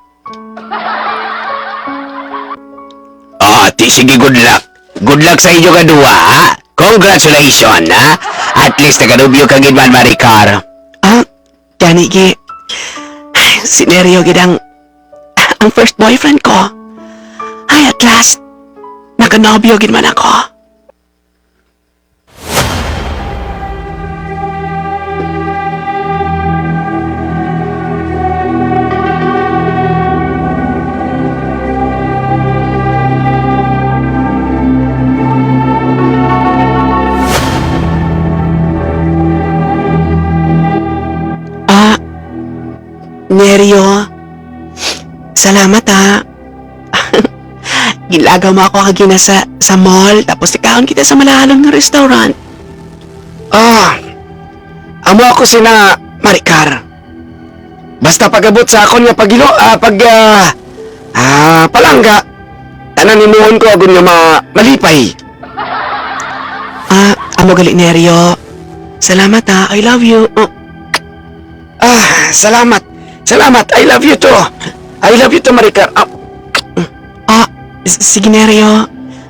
Ah, ti, sige, good luck. Good luck sa inyo nga duha, ha? Congratulations, ha? At least nakanobyo ka gid man, Maricar. Ah, gani, Gi. Si Nerio gid ang, ang first boyfriend ko. Ay, at last, nakanobyo gid man ako. Ah, Nerio, salamat, ha. Ginlagaw mo ako kag gina sa, sa mall, tapos nagkaon kita sa malahalon nga restaurant. Ah, amo ako sina Maricar. Basta pag-abot sa akon nga pagilo, ah, pag, ah, ah, palangga, tanan himuon ko agod nga ma-, malipay. Ah, amo gali, Nerio. Salamat, ha. I love you. Oh. Ah, salamat. Salamat. I love you too. I love you too, Maricar. Ah. Ah, s-, sige, Nerio.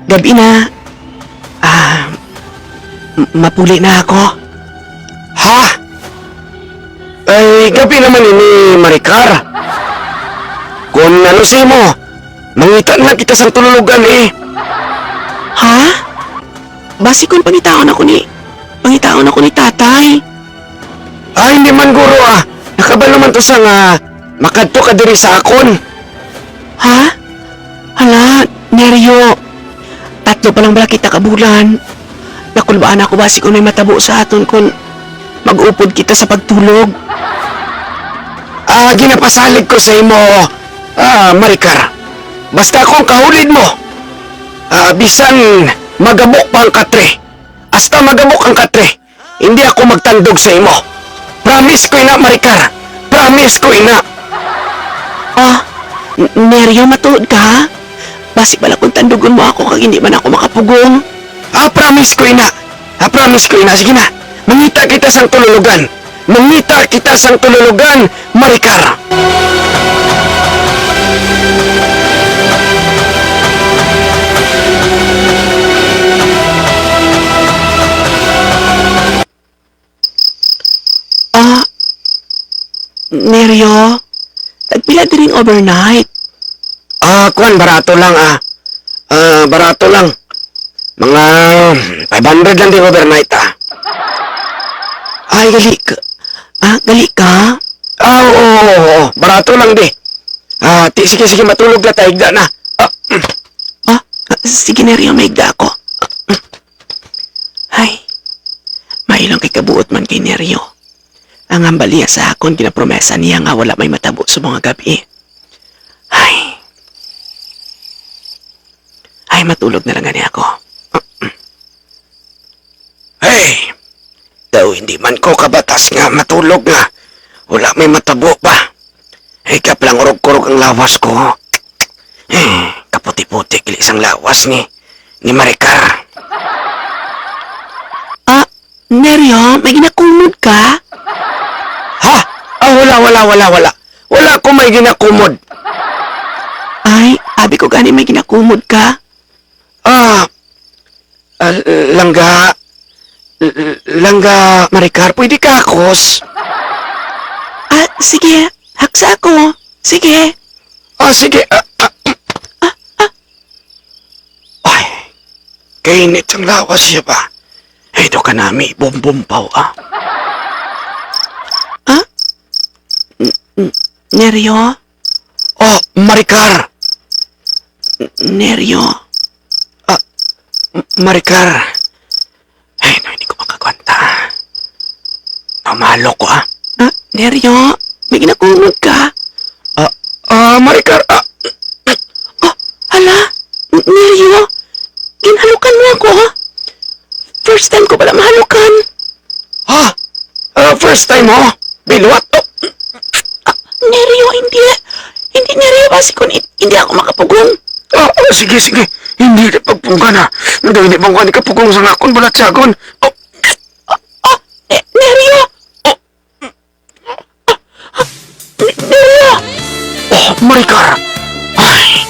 Gab-i na. Ah, m-, mapuli na ako. Ha? Ay, gab-i naman ini, Maricar. Kung ano sa imo, mangita na kita sang tululugan, eh. Ha? Basi kung pangitaon ako ni, pangitaon ako ni tatay. Ay, hindi man, guro, ah. Nakabalo man to sa nga makadto ka diri sa akon. Ha? Hala, Nerio. Tatlo pa lang bala kita ka bulan. Nakulbaan ako basi kung may matabo sa aton kung mag-upod kita sa pagtulog. Ah, ginapasalig ko sa imo, ah, Maricar. Basta kung kahulid mo, ah, bisan magabok pa ang katre. Hasta magabok ang katre, hindi ako magtandog sa imo. Promise ko ina, Maricar. Promise ko ina. Ah, N-, Nerio, matuod ka, ha? Basi bala kung tandugon mo ako kag hindi man ako makapugong. Ah, promise ko ina. Ah, promise ko ina. Sige na. Mangita kita sang tululugan. Mangita kita sang tululugan, Maricar. Ah, Nerio, tagpila diring overnight? Ah, kuwan, barato lang, ah. Ah, barato lang. Mga five hundred lang di overnight, ah. Ay, gali ka. Ah, gali ka? Ah, oo, oo, oo. Barato lang di. Ah, ti, sige, sige, matulog na ta, higda na. Ah, mm. Ah, sige, Nerio, may higda ako. Ay, mailong kay kabuot man kay Nerio. Ang hambal niya sa akon, ginapromesa niya nga wala may matabo sa mga gabi. Ay. Ay, matulog na lang gani ako. Hey! Daw hindi man ko kabatas nga matulog nga wala may matabo ba? Higap lang urog-kurog ang lawas ko. Eh, kaputi-puti gali sang lawas ni, ni Maricar. Ah, Nerio, may ginakumod ka? Ha? Ah, wala, wala, wala, wala. Wala ko may ginakumod. Ay, abi ko gani may ginakumod ka. Ah, Langga, langga, Maricar, pwede ka hakos? Ah, sige. Haksa ako. Sige. Ah, sige. Ah, ah. Ay, kainit ang lawas siya ba? Ay, do ka nami, bumbumpaw, ah. Ah? N-, n-, Neryo? Oh, Maricar! N-, Neryo? Ah, M-, Maricar. Ay, no, hindi ko makagwanta. Namalo ko, ah. Ah, Neryo, may ginakumog ka? Ah, ah, Maricar, ah. Ah, hala, N-, Neryo, ginhalukan mo ako, ha? First time ko pala mahalukan. Ha? Ah, first time mo? Bilwat? Oh. Ah, Neryo, hindi. Hindi, Neryo, basi kun hin-, hindi ako makapugong. Ah, ah, sige, sige. Hindi na pagpunggan, ha. Hindi, hindi pagpunggan, hindi ka pugong sa akon balatyagon. Oh. Ah, ah, Ne-, Neryo. Oh. Ah, ah, Ne-, Neryo. Oh, Maricar. Ay,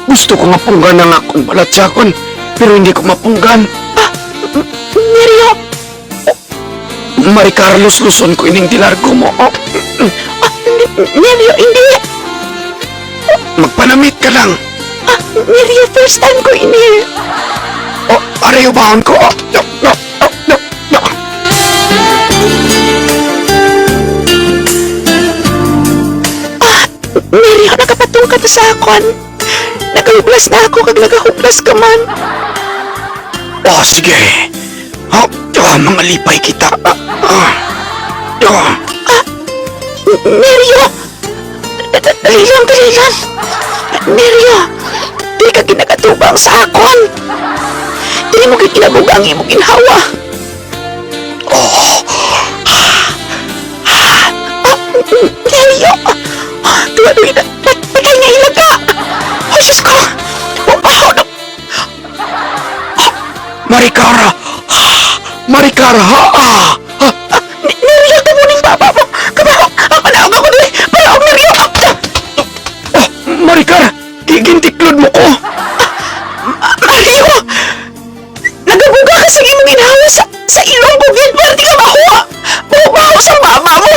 gusto ko nga punggan ang akon balatyagon, pero hindi ko mapunggan. Ah, Neryo. Maricar, lusluson ko ining dilargo mo. Oh. Ah, N-, Neryo, hindi. Magpanamit ka lang. Ah, Neryo, first time ko ini. Oh, aray, ubahon ko. Oh, no, no, no, no, no. Ah, Neryo, nakapatungkad sa akon. Nagahublas na ako kag nagahublas ka man. Oh, sige. Oh, oh, mangalipay kita. Ah, ah, ah. Ah, Neryo! Da-, da-, dali lang, dali lang. Neryo, di ka ginagatubang sa akon. Dili mo gid inabuga ang imong ginhawa. Oh. Ah, Neryo! Tuwa, tuwa, tuwa, patay nga ilaga! Oh, Diyos ko! Oh, oh, no. Maricar! Maricar, ha? Ah! Ah! Ni-, Neryo, kamo ning baba mo! Kabaho! Ah, panaog ako diri! Panaog, Neryo! Ah! Oh, Maricar! Gi-, gintiklod mo ko! Ah, Neryo! Nagabuga ka sa imong ginhawa sa, sa ilong ko, gid, perti nga mahuwa. Baho-baho sa baba mo.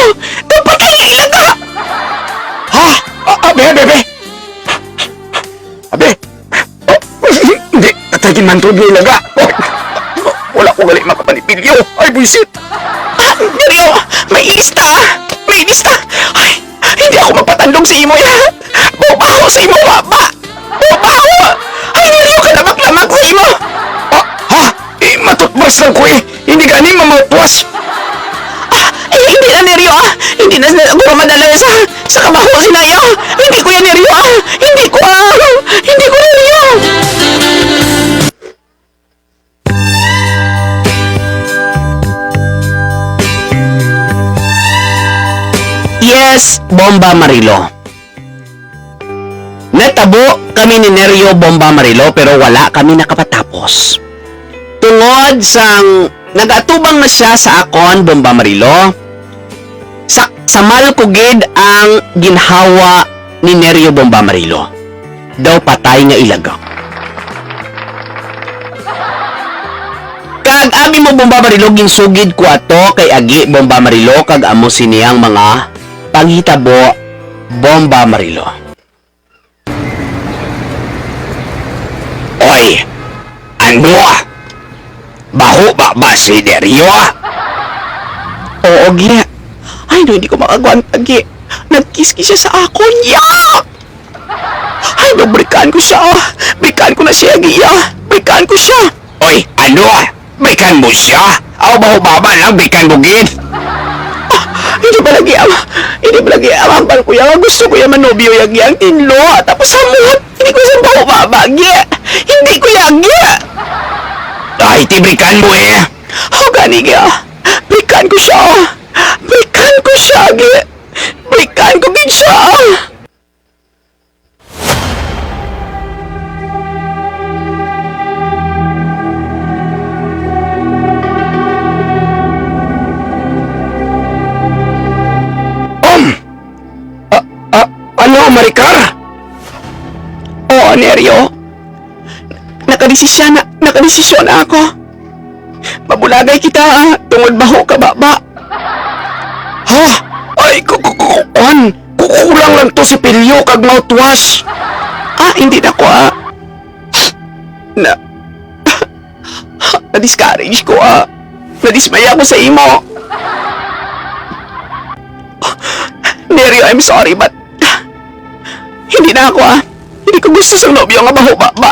Dapat kay ilaga. Ha? Ah, ah, be, be, be. Abi, oh, hindi, katay ginmantod nga ilaga. Oh, wala ko gali makapanipilyo. Ay, buisit. Ah, Neryo, may ilista. May ilista. Ay, hindi ako magpatandog sa imo, ya. Baho-baho sa imo, baba. Baho-baho! Ay, Neryo, kalamak-lamak sa imo! Ah, ha? Eh, matutbas lang ko eh. Hindi gani mamutwas. Ah, eh, hindi na, Neryo, ah. Hindi na siguro madala sa, sa kabaho si Nayo. Hindi ko yan, Neryo, ah. Hindi ko, ah. Hindi ko, Neryo. Yes, Bomba Marilo. Natabo kami ni Neryo, Bomba Marilo, pero wala kami nakapatapos. Tungod sang nag-atubang na siya sa akon, Bomba Marilo, sa, samal ko gid ang ginhawa ni Neryo, Bomba Marilo. Daw patay nga ilaga. Kag abi mo, Bomba Marilo, ginsugid ko ato kay agi, Bomba Marilo, kag amo sini ang mga panghitabo, Bomba Marilo. Oy, Andua! Baho ba ba si Neryo? Oo, Gi. Ay, no, hindi ko makagwanta, Gi. Nagkiss-kiss siya sa akon. Yak! Ay, no, brikan ko siya. Brikan ko na siya, Gi, ya. Brikan ko siya. Oy, ano? Brikan mo siya? Aw, baho baba lang, brikan mo gid. Ah, hindi ba lagi ang, hindi ba lagi ang hambal ko, ya, nga gusto ko, ya, manobyo, ya, Gi, ang tinlo. Tapos sa muhot, hindi ko sa baho baba, Gi. Hindi ko, ya, Gi. Ay, ti brikan mo eh. Aw, gani, Gi, ah. Brikan ko siya. Brikan ko siya, Gi. Brikan ko gid siya. Um! Ah, ah, ano, Maricar? Oo, Neryo. Nakadesisyon na, nakadesisyon na ako. Agay kita, ah, tungod baho ka baba. Ha? Ay, ku-, ku-, ku-, kuwan. Kukulang lang to si pilyo kag mouthwash. Ah, hindi na ko, ah. Na, na-discourage ko, ah. Nadismaya ko sa imo. Nerio, I'm sorry, but hindi na ako, ah. Hindi ko gusto sang nobyo nga baho baba.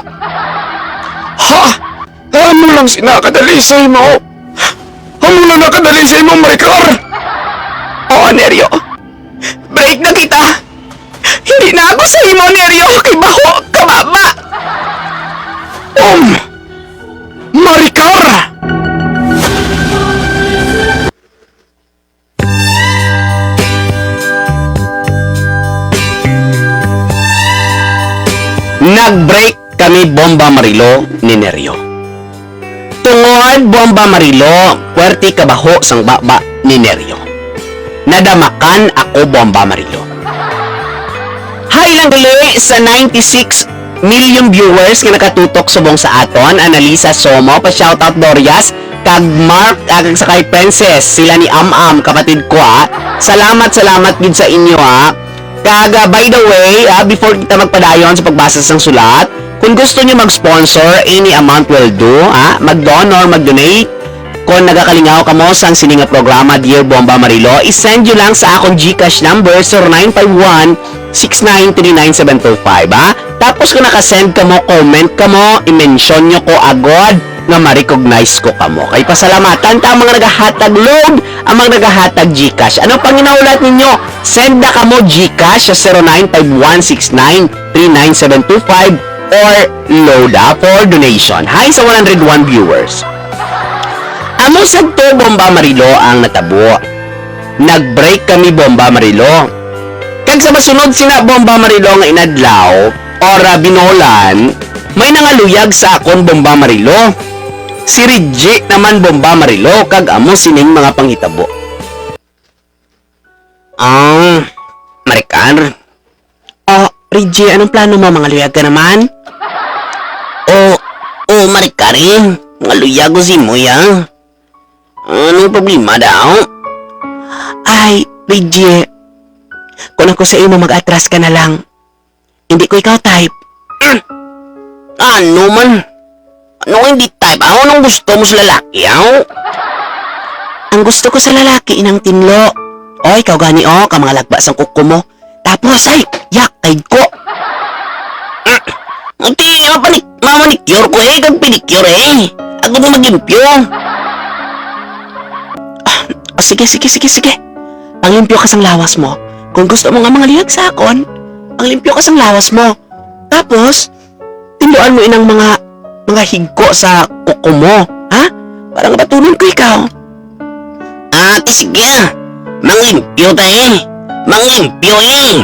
Ha? Amo lang sina kadali sa imo. Amo lang na kadali sa imo, Maricar. Oo, Nerio. Break na kita. Hindi na ako sa imo, Nerio. Kay baho ka baba. Um, Maricar! Nag-break kami, Bomba Marilo, ni Nerio. Tungod, Bomba Marilo, puwerte kabaho sang baba ni Nerio. Nadamakan ako, Bomba Marilo. Hi lang gali sa ninety-six million viewers nga nakatutok subong sa aton. Annalisa Somo, pa-shoutout, Dorias, kag Mark, ah, kag Sakay Princess, sila ni Am-Am, kapatid ko, ah. Salamat, salamat gid sa inyo, ah. Kag, ah, by the way, ah, before kita magpadayon sa pagbasa sang sulat, kung gusto niyo mag-sponsor, any amount will do, ah. Mag-donor, mag-donate, kung nagakalingaw kamo sang sini nga programa, Dear Bomba Marilo, i-send nyo lang sa akon GCash number, zero nine five one, six nine three nine seven two five, ha? Tapos kung naka-send kamo, comment kamo, i-mention nyo ko agod nga ma-recognize ko kamo. Kay pasalamatan ta ang mga nagahatag load, ang mga nagahatag GCash. Ano pang ginahulat ninyo? Send na kamo GCash sa zero nine five one six nine three nine seven two five or load, ah, for donation. Hi sa one hundred one viewers. Amo sad to, Bomba Marilo, ang natabo. Nag-break kami, Bomba Marilo. Kag sa masunod sina, Bomba Marilo, nga inadlaw, or, ah, binolan, may nangaluyag sa akon, Bomba Marilo. Si Reggie naman, Bomba Marilo, kag amo sining mga panghitabo. Ah, Maricar? Oh, Reggie, anong plano mo? Mangaluyag ka naman? Oh, oh, Maricar, eh. Mangaluyag ko si Moy, ah. Anong problema daw? Ay, Reggie, kung ako sa imo, mag-atras ka na lang. Hindi ko ikaw type. Mm. Ano man? Ano nga hindi type? Aw, anong gusto mo sa lalaki, aw? Ang gusto ko sa lalaki, inang tinlo. O, ikaw gani, o, ka mga lagba sang kuko mo. Tapos, ay, yakay ko. Mm. Ati, mapanik-, mamanicure ko, eh, kag pedicure, eh. Ako na maglimpyo. Ah, ah, sige, sige, sige, sige. Panglimpyo ka sang lawas mo. Kung gusto mo nga mangaluyag sa akon, panglimpyo ka sang lawas mo. Tapos, tinduan mo inang mga, mga higko sa kuko mo, ha? Para nga batunon ko ikaw. Ah, ti sige, ah. Manglimpyo ta, eh. Manglimpyo, eh.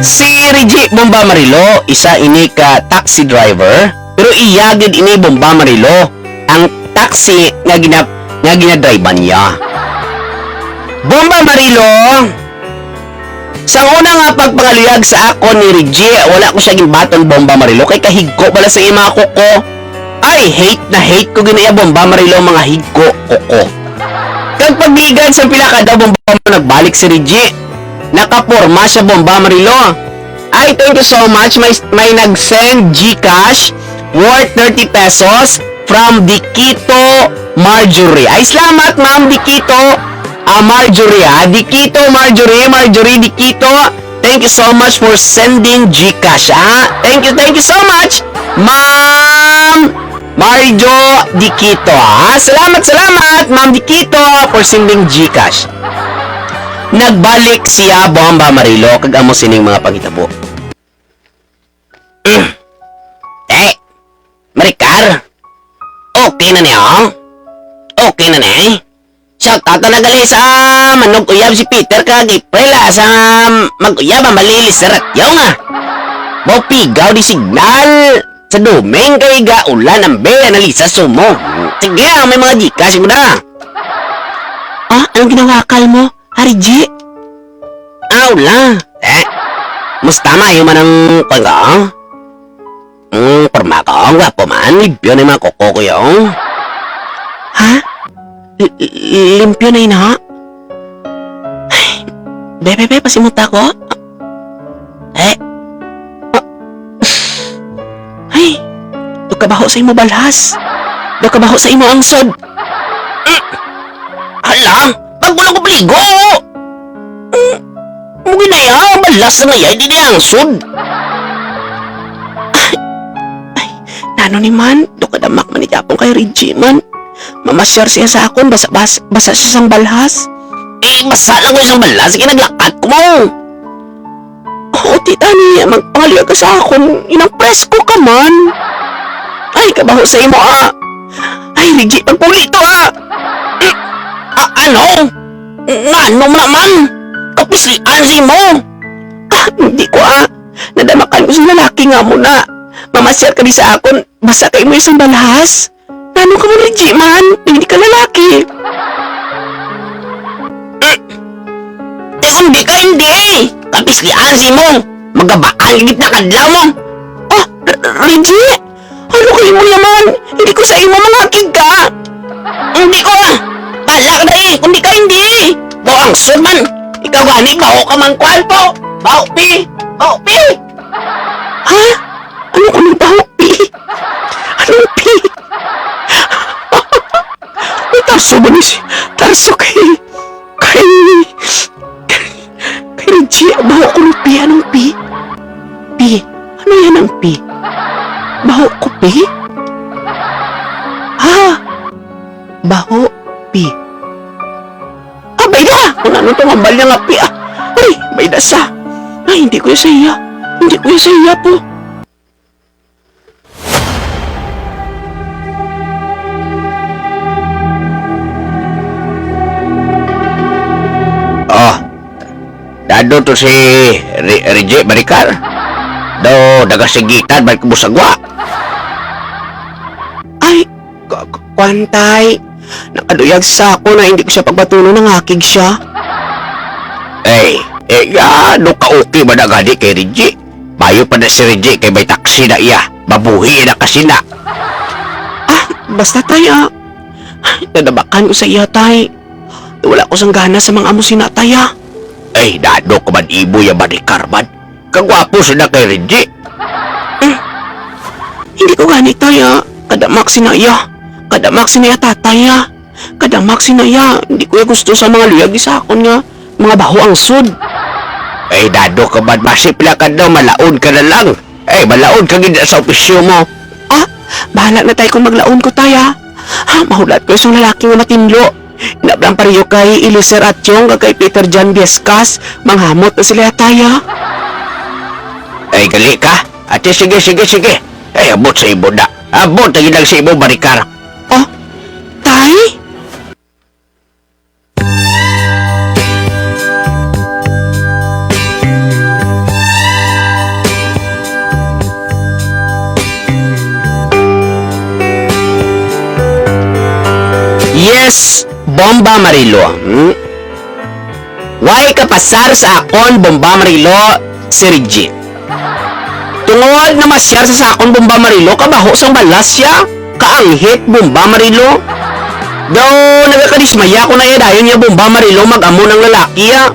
Si Reggie Bomba Marilo, isa ini ka taxi driver, pero iya gid ini, Bomba Marilo, ang taxi nga gina-, nga ginadrivean niya. Bomba Marilo, sa una nga pagpangaluyag sa akon ni Reggie, wala ko siya ginbaton, Bomba Marilo, kay kahigko bala sa iya mga kuko. Ay, hate na hate ko gid iya, Bomba Marilo, mga higko, kuko. Kag pagligad sa pila ka adlaw, Bomba Marilo, nagbalik si Reggie. Nakaporma siya, Bomba Marilo. Ay, thank you so much. May, may nag-send GCash worth thirty pesos from Dikito Marjorie. Ay, salamat, Ma'am Dikito, ah, Marjorie, ah. Dikito Marjorie, Marjorie Dikito. Thank you so much for sending GCash, ah. Thank you, thank you so much, Ma'am Marjo Dikito, ah. Salamat, salamat, Ma'am Dikito, for sending GCash. Nagbalik siya, Bomba Marilo, kag amo sining mga panghitabo. Eh, Maricar, okay na ni, oh? Okay na ni? Shout out na gali sa manug-uyab si Peter kag April, ah, sa mag-uyab ang malili sa ratyaw nga. Baw pigaw di signal sa Dumeng kay ga-ulan ang be, Annalisa Sumo. Sige, ah, may mga GCash mo na. Ah, anong ginawakal mo, Hari G? Ah, wala. Eh, musta, maayo man ang kwan ka, ah? Mm, porma ko, ang gwapo man. Limpyo na yung mga kuko ko, yo. Ha? L-, l-, limpyo na yun, ha? Ay, be, be, be, pasimuta ko. Eh. Ah. Ay, daw kabaho sa imo balhas. Daw kabaho sa imo angsod. Mm. Hala, bago lang ko paligo. Mm. Mo ginaya, balas na ngaya, di niya angsod. Ay, ay, nano ni man, do kadamak man ni Japon kay Reggie man. Mamasyar siya sa akon, basa, bas-, basa siya sang balhas. Eh, basa lang ko isang balhas, sige, naglakat ko mo. Oo, tita, ni, magpangaluya ka sa akon, inang presko ka man. Ay, kabaho sa imo, ah. Ay, Reggie, pagpuli to, ah. Ah, ano? Ngano man naman? Kapislian si mo? Ah, hindi ko, ah. Nadamakan ko sa lalaki nga mo na. Mamasyar ka di sa akon. Basa kay mo isang balhas. Ngano ka mo, Reggie, man? Hindi ka lalaki. Mm. Te, kung di ka, hindi. Kapislian si mo. Magabaan gid na kadlaw mo. Oh, R-, Reggie? Ano kayo mo naman? Hindi ko sa imo mangakig ka. Hindi ko. Balak na eh. Kung di ka, hindi. Baho ang angsod man. Ikaw gani, baho ka man kwan po. Baho pi. Baho pi. Ha? Ano ko nang baho pi? Anong pi? May tarso ba ni si tarso kay Kay, kay Reggie, baho ko ng pi. Anong pi? Pi. Ano yan ang pi? Baho ko pi? Ah! Baho pi. Ah, bayda! Kung ano itong hambal niya nga pi, ah. Ay, bayda sa. Ay, hindi ko yung sa iya. Hindi ko yung sa iya po. Oh, dado to si Re-, Reggie Maricar. Do, nagasigitan, may kumusagwa. Ay, K-, k-, kwan, tay. Nakaduyag sa ako na hindi ko siya pagbatunon, nangakig siya. Ay, eh, ya, no ka okay ba na gani kay Reggie? Bayo pa na si Reggie kay may taksi na iya. Mabuhi na kasi na. Ah, basta, tay, ah. Nadabakan ko sa iya, tay. Wala ko sang gana sa mga amo sina, tay, ah. Ay, dado ka man imo ya Maricar man. Kagwapo sa na kay Reggie. Eh, hindi ko gani, tay, ah. Kadamak si Naya. Kadamak si Naya, tatay, ah. Kadamak si Naya. Hindi ko ya gusto sa mga luyag sa akon nga mga baho ang sud. Ay, dado ka man. Basi pila ka daw, malaon ka na lang. Ay, malaon ka gid sa opisyo mo. Ah, bahala na, tay, kung maglaon ko, tay, ah. Ah, mahulat ko isang lalaki nga matinlo. Inablang pareho kay Eliezer Atyong kag kay Peter John Viescas, manghamot na sila, tay, ah. Ay, gali ka? Ate, sige, sige, sige. Ay, abot sa imo na. Abot ang ilang sa imo, Maricar. Oh, tay? Yes, Bomba Marilo. Hmm? Way kapasar sa akon, Bomba Marilo, si Reggie. Tungod na masyar sa sakon, Bomba Marilo, kabaho sang balas siya, kaanghit, Bomba Marilo. Daw nagakadismaya ko na iya dayon niya, Bomba Marilo, mag-amo ng lalaki, ah.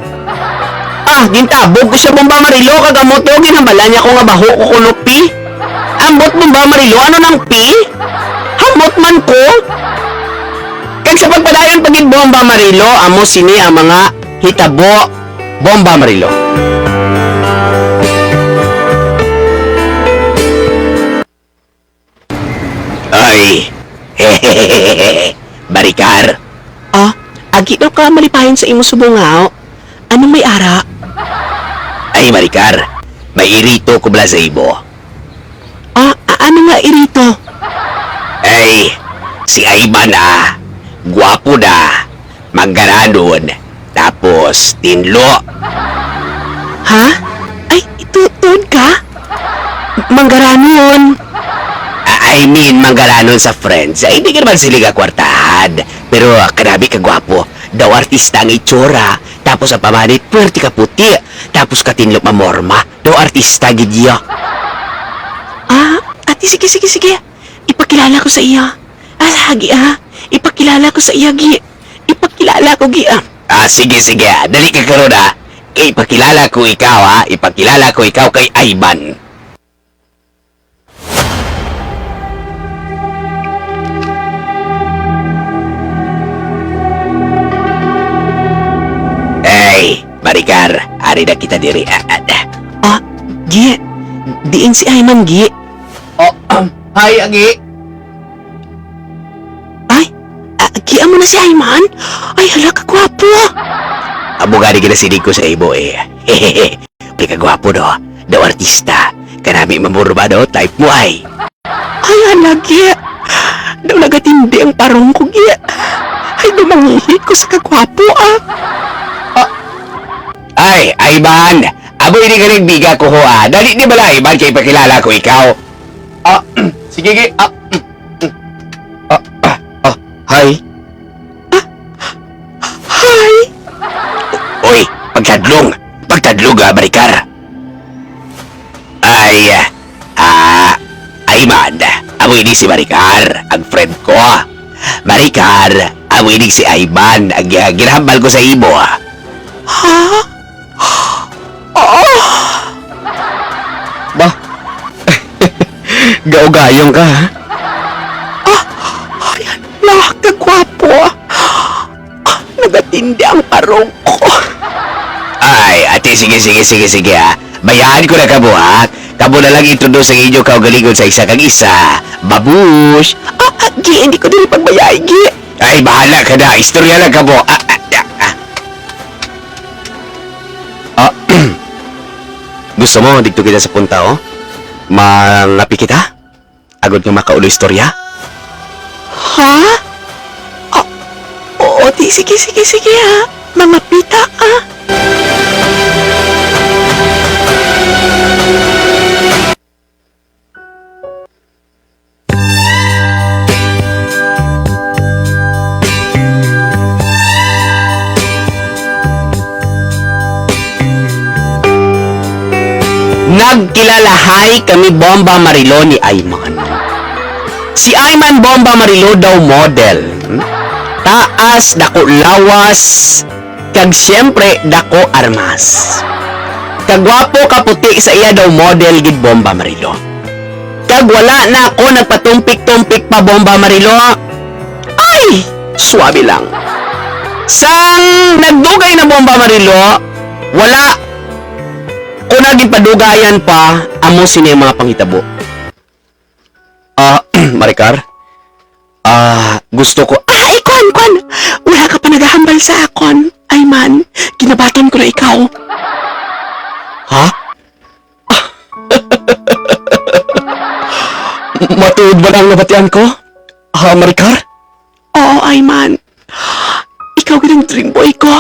Ah, gintabog ko siya, Bomba Marilo, kag amo to, ginhambalan niya ko nga baho ko kuno, pi. Ambot, Bomba Marilo, ano nang pi? Hamot man ko. Kag sa pagpadayon pa gid, Bomba Marilo, amo sini ang mga hitabo, Bomba Marilo. Ay, Maricar. Ah, agi daw ka malipayon sa imo subong, haw. Anong may ara? Ay, Maricar, may irito ko bala sa imo. Ah, a-, ano nga irito? Ay, si Ivan, ah, gwapo na, manggaranon, tapos tinlo. Ha? Ay, ito, tuod ka? Manggaranon. Ah, I mean, manggaranon sa friends. Ay, hindi ka naman sila kwartahan. Pero, ah, kanabi ka gwapo. Daw artista ang itsura. Tapos ang pamanit, puwerte ka puti. Tapos katinlo mamorma. Daw artista gid iya. Ah, a-, Sige, sige, sige. Ipakilala ko sa iya. Ah, lagi, ah. Ipakilala ko sa iya, gi. Ipakilala ko, gi, ah. Ah, sige, sige. Dali ka karon, ah. Kay ipakilala ko ikaw, ah. Ipakilala ko ikaw kay Ivan. Ay, Maricar, ari na kita diri. Ah, ah, ah. Ah, gi. Diin si Ivan, gi? Oh, hi, Agi. Ay, ah, gi, amo na si Ivan? Ay, hala, kagwapo. Amo gani ginasiling ko sa imo, eh. Pre, kagwapo, no? Daw artista. Kanami mamurma, no? Type mo, ay. Ay, hala, gi. Daw nagatindi ang parong ko, gi. Ay, daw mangihi ko sa kagwapo, ah. Ah. Ay, Ivan. Amo ini ka nagbiga ko, ho, ah. Dali, di bala, Ivan, kay pakilala ko ikaw. Ah, sige, gi. Ah, ah, ah, ah, hi. Ah, hi. Oy, pagtadlong. Pagtadlong, ah, Maricar. Ay, ah, ay man, amo ini si Maricar, ang friend ko. Maricar, amo ini si Ivan, ang, ah, ginahambal ko sa imo. Ha? Ah! Ba? Gaugayong ka, ha? Ah, ayan, lah, kagwapo. Ah, nagatindi ang parong ko. Ay, ate, sige, sige, sige, sige, ha. Bayaan ko na kamo, ha. Kamo na lang introduce ang inyo kaugalingon sa isa kag isa. Babush! Ah, ah, gi, hindi ko dili pagbayai, gi. Ay, bahala ka na. Istorya lang kamo. Ah, ah, ah, ah. Ah, gusto mo, dito kita sa punta, oh? Mangapi kita? Agod nga makaulo istorya? Ha? Ah, oo, di, sige, sige, sige, ha. Mangapi ta, ah. Nagkilalahay kami Bomba Marilo ni Ayman. Si Ayman Bomba Marilo daw model. Taas, dako lawas, kag siyempre dako armas. Kagwapo, kaputi sa iya daw model gid Bomba Marilo. Kag wala na ako nagpatumpik-tumpik pa Bomba Marilo. Ay, suabe lang. Sang nagdugay na Bomba Marilo, wala ko na gipadugayan pa amo sini ang mga panghitabo. Ah, Maricar? Ah, gusto ko. Ah, ikon, kon! Wala ka pa nagahambal sa akon. Ay man, ginabaton ko na ikaw. Ha? Matuod ba ang nabatian ko? Ha, Maricar? Oo, Ayman. Ikaw gid ang dream boy ko.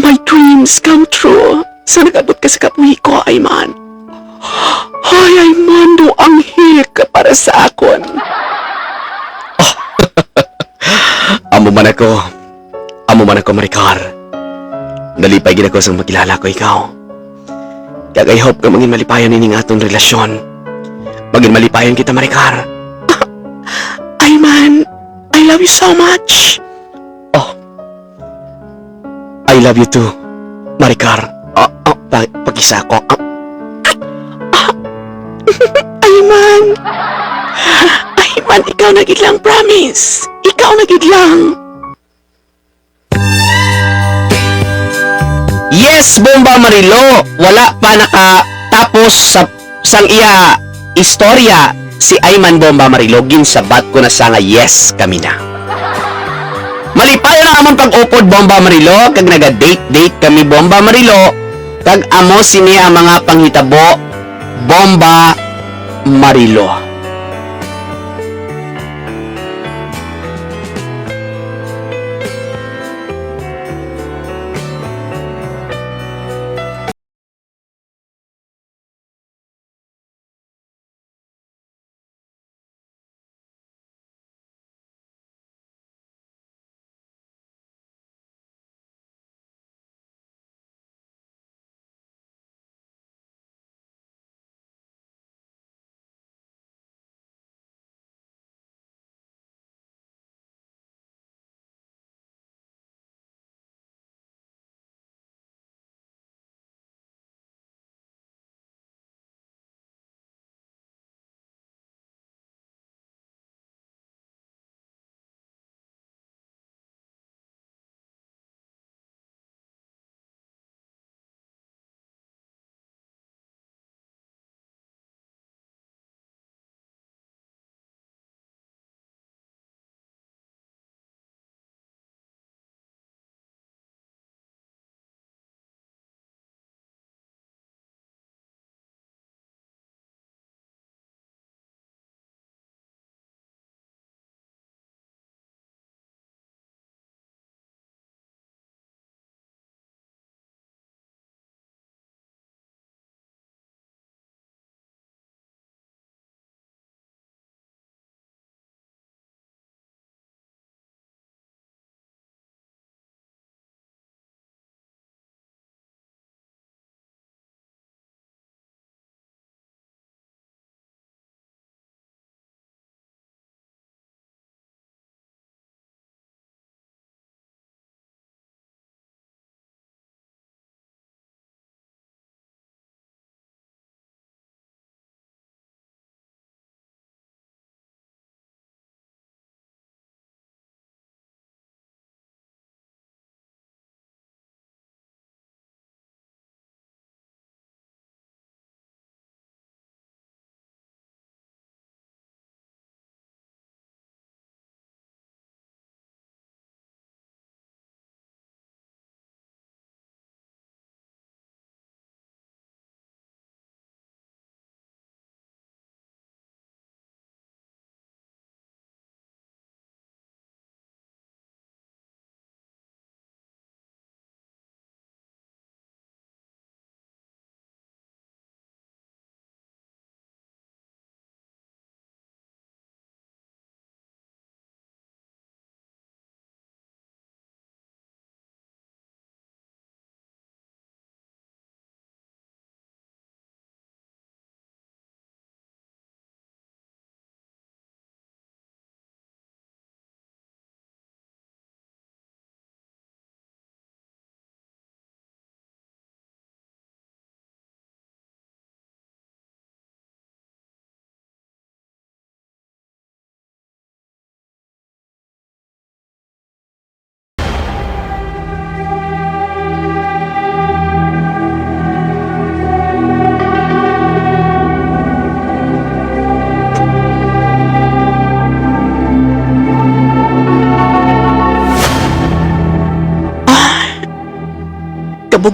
My dreams come true. Sa nag-abot ka sa kabuhi ko, Ayman. Ay, Ayman, daw anghel ka para sa akon. Amo man ako. Amo man ako, Maricar. Nalipay gid ako sang makilala ko ikaw. Kag I hope nga mangin malipayon ining aton relasyon. Mangin malipayon kita, Maricar. Ayman, I love you so much. Oh. I love you too, Maricar. Ah, ah, pa, pakisa ko. Ah. Ah. Ayman. Ayman, ikaw na gid lang, promise. Ikaw na gid lang. Yes, Bomba Marilo, wala pa nakatapos sa sang iya istorya si Ayman Bomba Marilo, ginsabat ko na sa nga yes kami na. Malipayon ang amon pag-upod, Bomba Marilo, kag naga-date-date kami, Bomba Marilo, kag amo sini ang mga panghitabo, Bomba Marilo.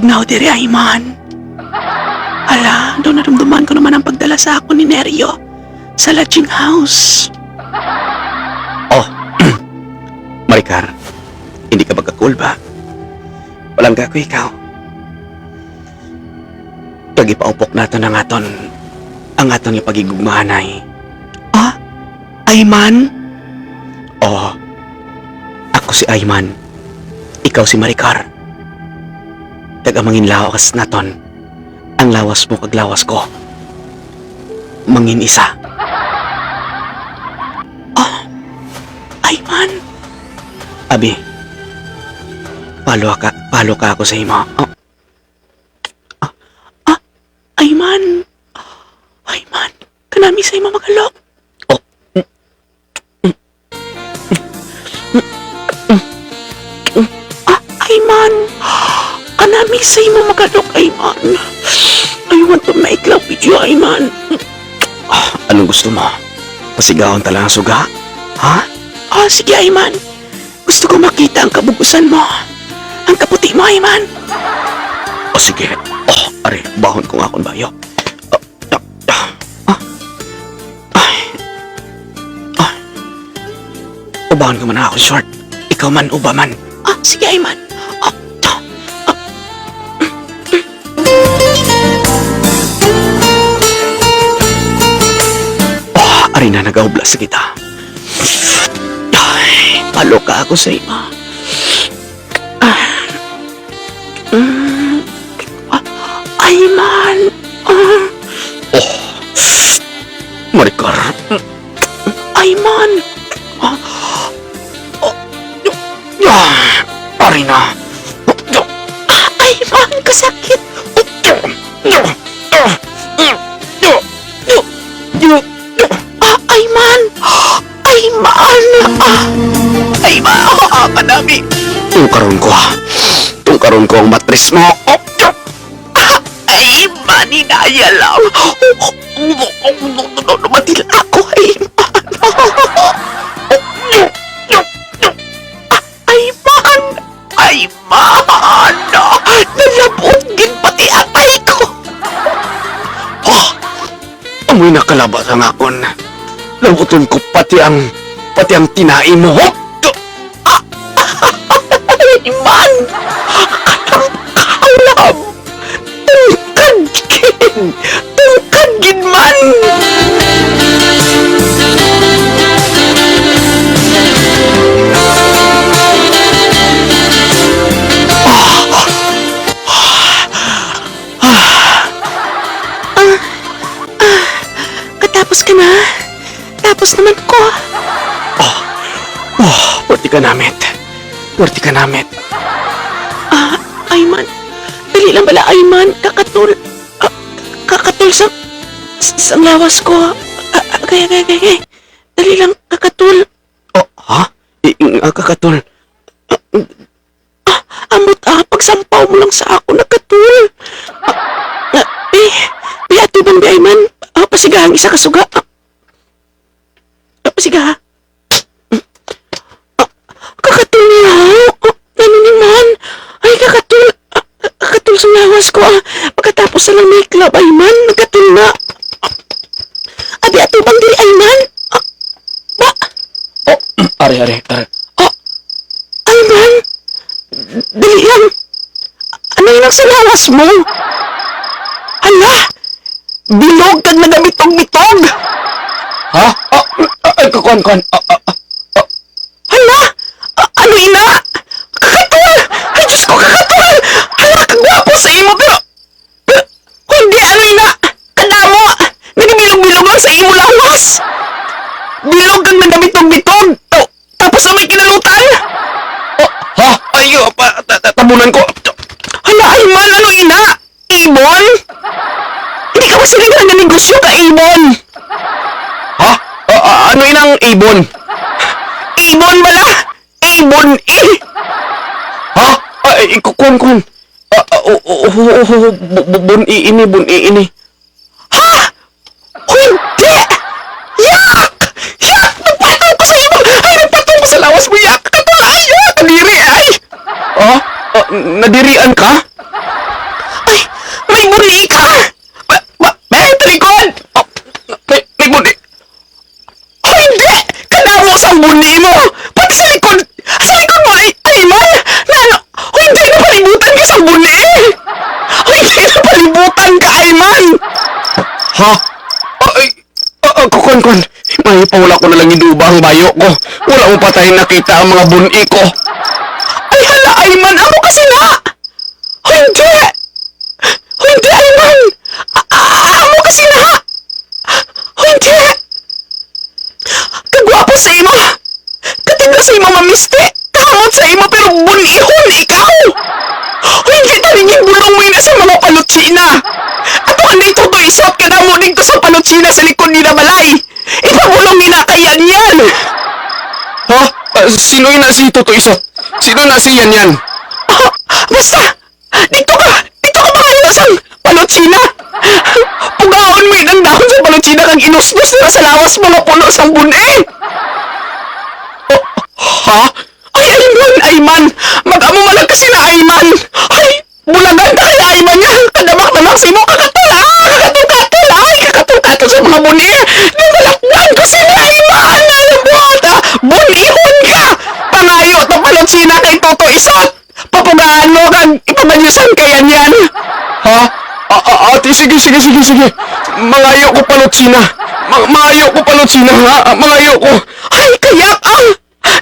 Now diri, Ayman. Hala, daw nadumduman ko naman ang pagdala sa akon ni Nerio sa lodging house. Oh, Maricar, hindi ka magkakul ba? Palangga ko ikaw. Kag ipaupok naton ang aton, ang aton nga paghigugmaanay. Ah? Ayman? Oo. Ako si Ayman. Ikaw si Maricar. Kag ang manginlawas naton, ang lawas mo kag lawas ko, mangin-isa. Ah, Ayman. Abi, palo ka, palo ka ako sa imo. Oh. Ah, ah, Ayman. Ayman, kanami sa imo magalok. Oh. Ah, Ayman. Kanami sa imo magalok, Ayman. I want to make love with you, Ayman. Ah, anong gusto mo? Pasigahon ta lang ang suga? Ha? Ah, sige, Ayman. Gusto ko makita ang kabug-usan mo. Ang kaputi mo, Ayman. O sige. Oh, ari, bahon ko nga akon bayo. Ah, ah, ah. Ay. Ay. Ubahon ko man ang akon short. Ikaw man, uba man. Ah, sige, Ayman. Ah, ah, ah. Ah, ari na, nagahublas kita. Ay, palo ka ako sa imo. Ah. Mm. Ah, Ayman. Ah. Oh. Maricar. Ayman. Ah. Oh. Ah. Ari na. Ah, Ayman, kasakit. Ah, Ayman. Ayman! Ah! Ayman! Ah, kanami! Tungkaron ko, ah. Tungkaron ko ang matris mo. Ah! Ayman, hinaya lang. Matila ako, Ayman. Ayman! Ayman! Nalabot gid pati atay ko! Ha? Amoy nakalaba sa akon. Labuton ko pati ang, pati ang tinai mo. Hop! Ayman! Kalam-kalam! Tungkad gid! Tungkad gid man! Ah, ah, katapos ka na? Tapos naman ko. Oh, oh, pwerte ka namit. Pwerte ka namit. Ah, Ayman. Dali lang bala, Ayman. Kakatul-, ah, kakatul sa, sa lawas ko. Ah, ah, kaya, kaya, kaya, kaya. Dali lang, kakatul. Oh, ha? I-, i-, nga kakatul. Ah, ah, ambot, ah, pagsampaw mo lang sa ako, nakatul. Ah, ah, eh, may atubang di, Ayman. Ah, pasiga ang isa ka suga. Ah, ah, pasiga, ha? Ah, kakatul niya, oh. Ah, ano ni man? Ay, kakatul. Ah, ah, kakatul sa lawas ko, ah. Pagkatapos na lang may club, Ayman. Nagkatul na. Abi, atubang diri, Ayman. Ah, ba? Oh, ari, ari, ari. Oh, Ayman. Dali lang. Ano yun ang sa lawas mo? Hala! Bilog kag nagabitog-bitog! Ha? Ah, ah, ay, kuwan, kuwan. Ah, ah, ah, ah. Hala! Ah, ano ina? Kakatul! Ay, Diyos ko, kakatul! Hala, kagwapo sa imo, pero, pero, kundi ano ina? Kadamo! Nagabilog-bilog lang sa imo lawas! Bilog kag nagabitog-bitog! Oh, tapos na may kinalutan! Oh, ha? Ay, oh, pa, ta, ta, tabunan ko. Hala, Ayman, ano ina? Ibon? Hindi ka ba sila nga negosyo ka ibon? Ha? Ah, ah, ano inang ibon? Ibon bala? Ibon, eh! Ha? Ah, eh, kun, kun. Ah, ah, oh, oh, oh, oh, oh, bu-, bu-, bun-i ini, bun-i ini. Ha? Hindi! Yak! Yak! Nagpatong ko sa imo! Ay, nagpatong ko sa lawas mo! Yak! Kato! Ay, yak! Kadiri, ay! Ah, ah, nadirian ka? Kon, may pa wala ko na lang iduba ang bayo ko. Wala mo patay nakita ang mga bun-i ko. Ay, hala, Ayman, amo ka sina? Hindi! Hindi, Ayman! A-, a-, amo ka sina? Hindi! Kagwapo sa imo! Katinda sa imo mamisti! Kahamot sa imo, pero bun-ihon ikaw! Hindi ta ning bulong mo ina sa mga palotsina! Ato ka dito to isot ka damo dito sa palotsina sa likod nila balay! Ipabulong ina kay Yan Yan! Ha? Ah, sino ina si Toto Isot? Sino na si Yan Yan? Ah, basta! Dito ka! Dito ka mangayo sang palotsina! Pugaon mo yun ang dahon sa palotsina kag inusnos na sa lawas mga puno sang bun-i! Oh, ha? Ay, Ayman, Ayman! Mag-amo man lang ka sina Ayman! Ay, bulagan ka kay Ayman niya! Kadamak-damak sa imo, kakatol, ah! Kakatol-katol, ay! Kakatol-katol sa mga bun-i! Nabalakwan ko sina Ayman! Ano buhat, ah? Bun-ihon ka! Pangayo to palotsina kay Toto Isot! Papugaan mo kag ipabadyusan kay Yan Yan. Ha? A-, a-, ate, sige, sige, sige, sige. Mangayo ko palotsina. Ma-, mangayo ko palotsina, ha? Ah, mangayo ko. Ay, kaya, ah,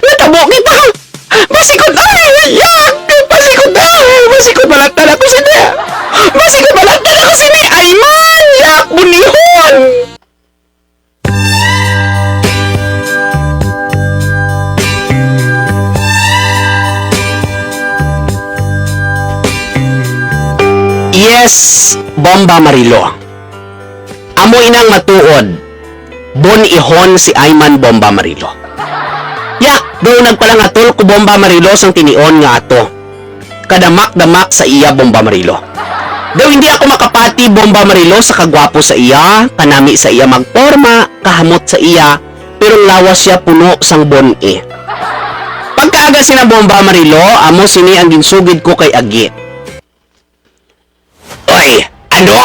natabo kita. Pasikot, ay, yak! Pasikot, ay, pasikot, balatan ako sini. Pasikot, balatan ako sini. Ay, man, yak, bunihon. Yes, Bomba Marilo. Amo inang matuod, bun-ihon si Ayman Bomba Marilo. Ya, daw nagpalangatol ko Bomba Marilo sang tinion nga ato. Kadamak-damak sa iya, Bomba Marilo. Daw hindi ako makapati, Bomba Marilo, sa kagwapo sa iya, kanami sa iya magporma, kahamot sa iya, pero ang lawas siya puno sang bun-i. Pagkaaga sina, Bomba Marilo, amo sini ang ginsugid ko kay Agi. Oy, ano?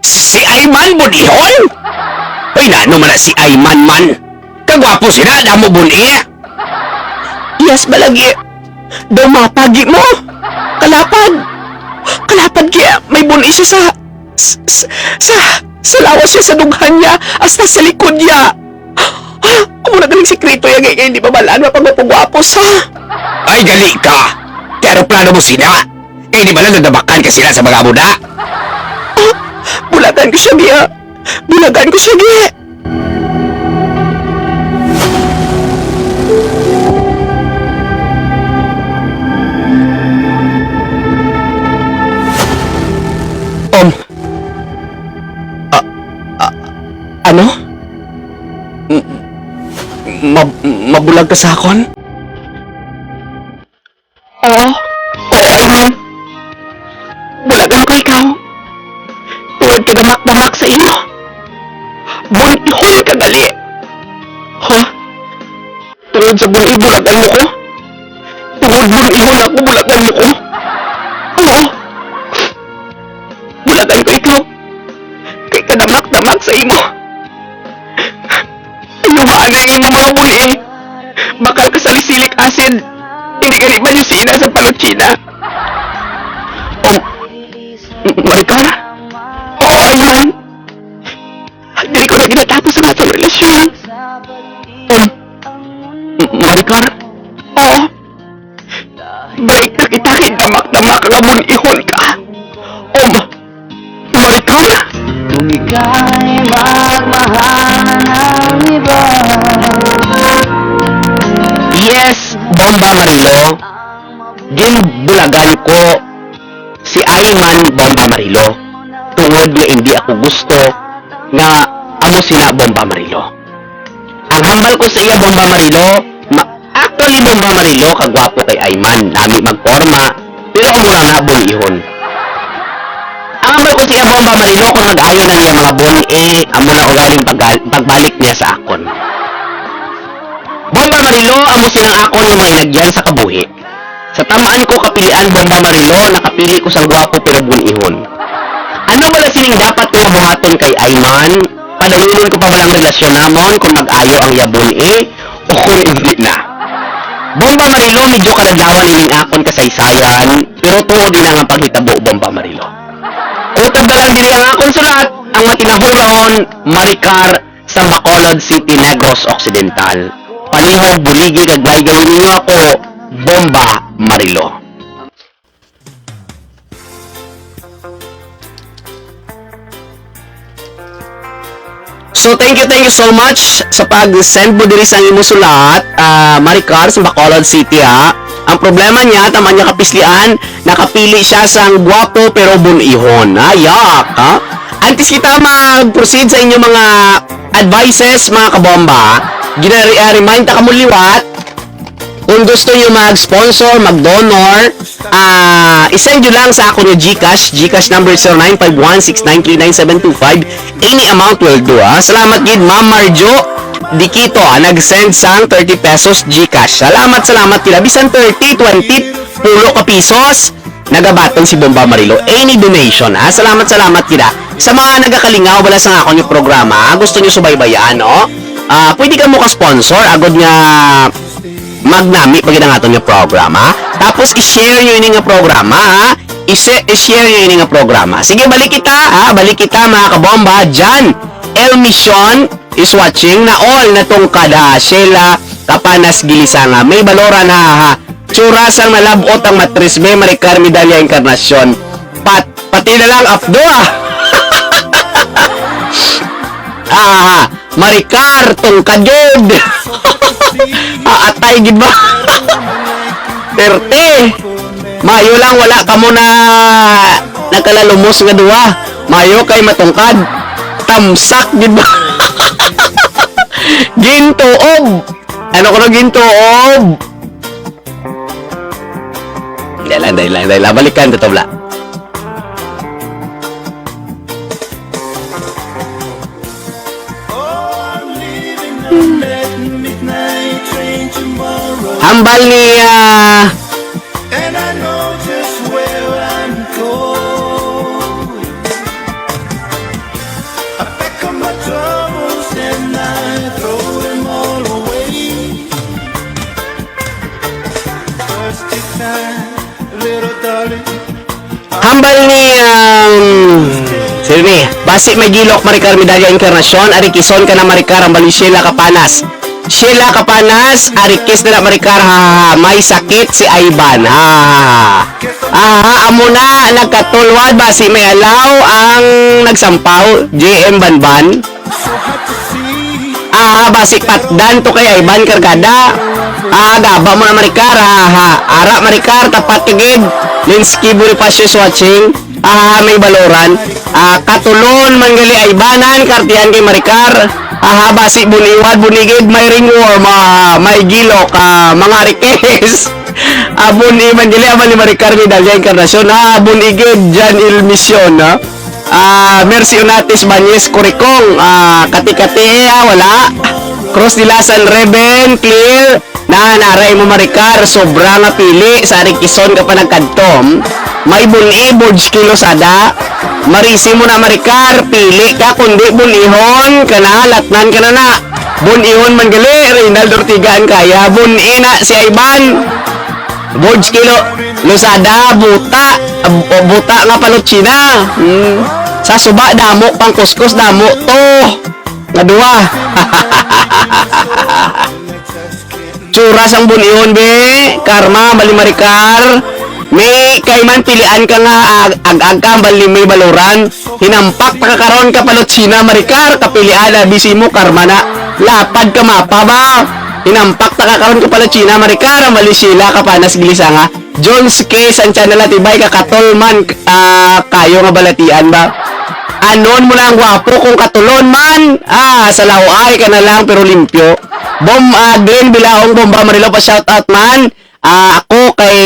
Si Ayman bun-ihon? Oy, nano man na si Ayman man? Kagwapo sina, damo bun-i. Yes, balagi. Daw mapagi mo. Kalapad. Kalapad kaya may bun-i siya sa, s-, s-, sa, sa lawas siya, sa dughan niya, hasta sa likod niya. Ah, amo na galing sikreto yan, kay hindi mabalaan, mapagwapo-gwapo sa. Ay, gali ka. Kaya aeroplano mo sina. Kay di ba lang nagdabakan ka sila sa mga amo na? Ah, bulagan ko siya, Mia. Bulagan ko siya, Mia. Um, ah, ah, ano? M-, ma-, mabulag ka sa akon? Oo. Oo, Ayman. Bulagan ko ikaw. Tungod kay damak-damak sa imo. Bun-ihon ka gali. Ha? Tungod sa bun-i, bulagan mo ko? Tungod bun-ihon ako, bulagan mo ko? Oo. Bulagan ko ikaw. Kay kadamak-damak sa imo. Inumaan ang imo mga bun-i. Bakal ka sa salicylic acid. Hindi ka ni badyusina sa palotsina. Oh, Maricar? Oo, Ayman. Dili ko na ginatapos ang ating relasyon. Oh, Maricar? Oo. Balik na kita kay damak-damak nga bun-ihon ka. O ma-, Maricar? Kung ika'y magmahal ng iba. Yes, Bomba Marilo. Ginbulagan ko si Ayman, Bomba Marilo, tungod nga hindi ako gusto nga amo sina, Bomba Marilo. Ang hambal ko sa iya, Bomba Marilo, ma-, actually, Bomba Marilo, kagwapo kay Ayman, lami magporma, pero amo na nga, bun-ihon. Ang hambal ko sa iya, Bomba Marilo, kung mag-ayo na niya mga bun-i, amo na ugaling pag-, pagbalik niya sa akon. Bomba Marilo, amo silang akon nga mga inagyan sa kabuhi. Sa tamaan ko kapilian, Bomba Marilo, nakapili ko sang gwapo pero bun-ihon. Ano bala sining dapat ko nga buhaton kay Ayman? Padaulonon ko pa bala ang relasyon namon kung mag-ayo ang iya bun-i o kung hindi na? Bomba Marilo, medyo kaladlawan ining akon kasaysayan, pero tuod ina nga paghitabo, Bomba Marilo. Utod na lang diri ang akon sulat, ang matinahulon, Maricar, sa Bacolod City, Negros Occidental. Palihog, buligi, kag maigay ninyo ako, Bomba Marilo. So, thank you, thank you so much sa pag-send mo diri sa imo sulat, ah, Maricar, sa Bacolod City, ha. Ang problema niya, taman niya kapislian, nakapili siya sang gwapo pero bun-ihon. Ayak, ha? Antes kita mag-proceed sa inyong mga advices, mga kabomba, ginari-, ah, remind ta kamo liwat, kung gusto nyo mag-sponsor, mag-donor, ah, i-send nyo lang sa ako nga GCash, GCash number zero nine five one six nine three nine seven two five. Any amount will do, ah. Salamat gid, Ma'am Marjo Dikito, ah, nag-send sang thirty pesos GCash. Salamat, salamat gid. Bisan thirty, twenty, pulo ka pisos, nagabaton si Bomba Marilo. Any donation, ha? Salamat, salamat gid, ah. Sa mga nagakalingaw bala sa akon nga programa, ah, gusto nyo subaybayan, no? Ah, pwede kamo ka-sponsor, agod nga magnami pa gid ang aton nga programa. Tapos i-share nyo ini nga programa, ha? I-share, i-share nyo ini nga programa. Sige, balik kita, ha? Balik kita, mga kabomba. Jan El Mission is watching. Na all natungkad, ha? Sheila Kapanas Gilisanga. May baloran, ha, ha. Tsura sang nalab-ot ang matris, be, Maricar Medalla Encarnacion. Pat, pati na lang, Apdo, ah. Ah, Maricar, tungkad yun. Ah, atay, gid ba? Perte. Mayo lang, wala kamo na nakalalumos nga duwa. Mayo kay matungkad. Tamsak, gid ba? Gintuob. Ano ko na gintuob? Dahil lang, dahil lang, dahil lang. Balikan, tatabla. Hambal ni, ah, Hambal ni, um, sino ni? Basi may gilok, Maricar Medalla Encarnacion, ari kison ka na, Maricar, hambal ni Sheila Kapanas. Sheila Kapanas, ari kis na na, Maricar, ha, ha, ha, may sakit si Ivan, ha, ha, ha. Aha, amo na, nagkatulwad, basi may alaw ang nagsampaw, J M Banban. Ah, basi patdan to kay Ivan Cargada. Ah, gaba mo na, Maricar, ha, ha. Ara, Maricar, tapat ka gid. Linsky Bonifacio is watching. Ah, may baloran. Ah, katulon man gali Ivanan, kartihan kay Maricar. Ah, basi buniwan, bunigid, may ringworm, ah, may gilok, ah, mga rikes. Ah, buni man gali, aman ni Maricar Medalla Encarnacion. Ah, bunigid, Jan Il Mission, ha? Ah, Mercy Onatis Bañez Coricong, ah, kati-kati, eh, ah, wala. Cruz de la San Reben, clear. Na, naray mo, Maricar, sobra nga pili sa ari kison ka pa nagkadto. May bun-i, Borge Kilo Sada. Marisi mo na, Maricar, pili ka, kundi bun-ihon ka na, latnan ka na na. Bun-ihon man gali, Reynald Ortiga ang kaya. Bun-i na si Ivan. Borge Kilo Lozada, buta. Bu-, buta nga palotsina. Hmm. Sa suba, damo pang kuskus, damo to. Nga duwa. Tsura sang bun-ihon, be. Karma, bali Maricar. May kay man pilian ka nga ag-, ag-ag ka, bali may baloran. Hinampak ta ka karon ka palotsina, Maricar, kapilian na bisi mo, karma na. Lapad ka mapa ba? Hinampak ta ka karon ka palotsina, Maricar, ang Marisila, Kapanas, Gilisanga. Jones K. Santiana Latibay, kakatol man, ah, kayo nga balatian ba? Anon mo na ang gwapo kung katulon man? Ah, sa law-ay ka na lang pero limpyo. Bom, ah, Glenn Bilaong, Bomba Marilo pa shout out man. Ah, ako kay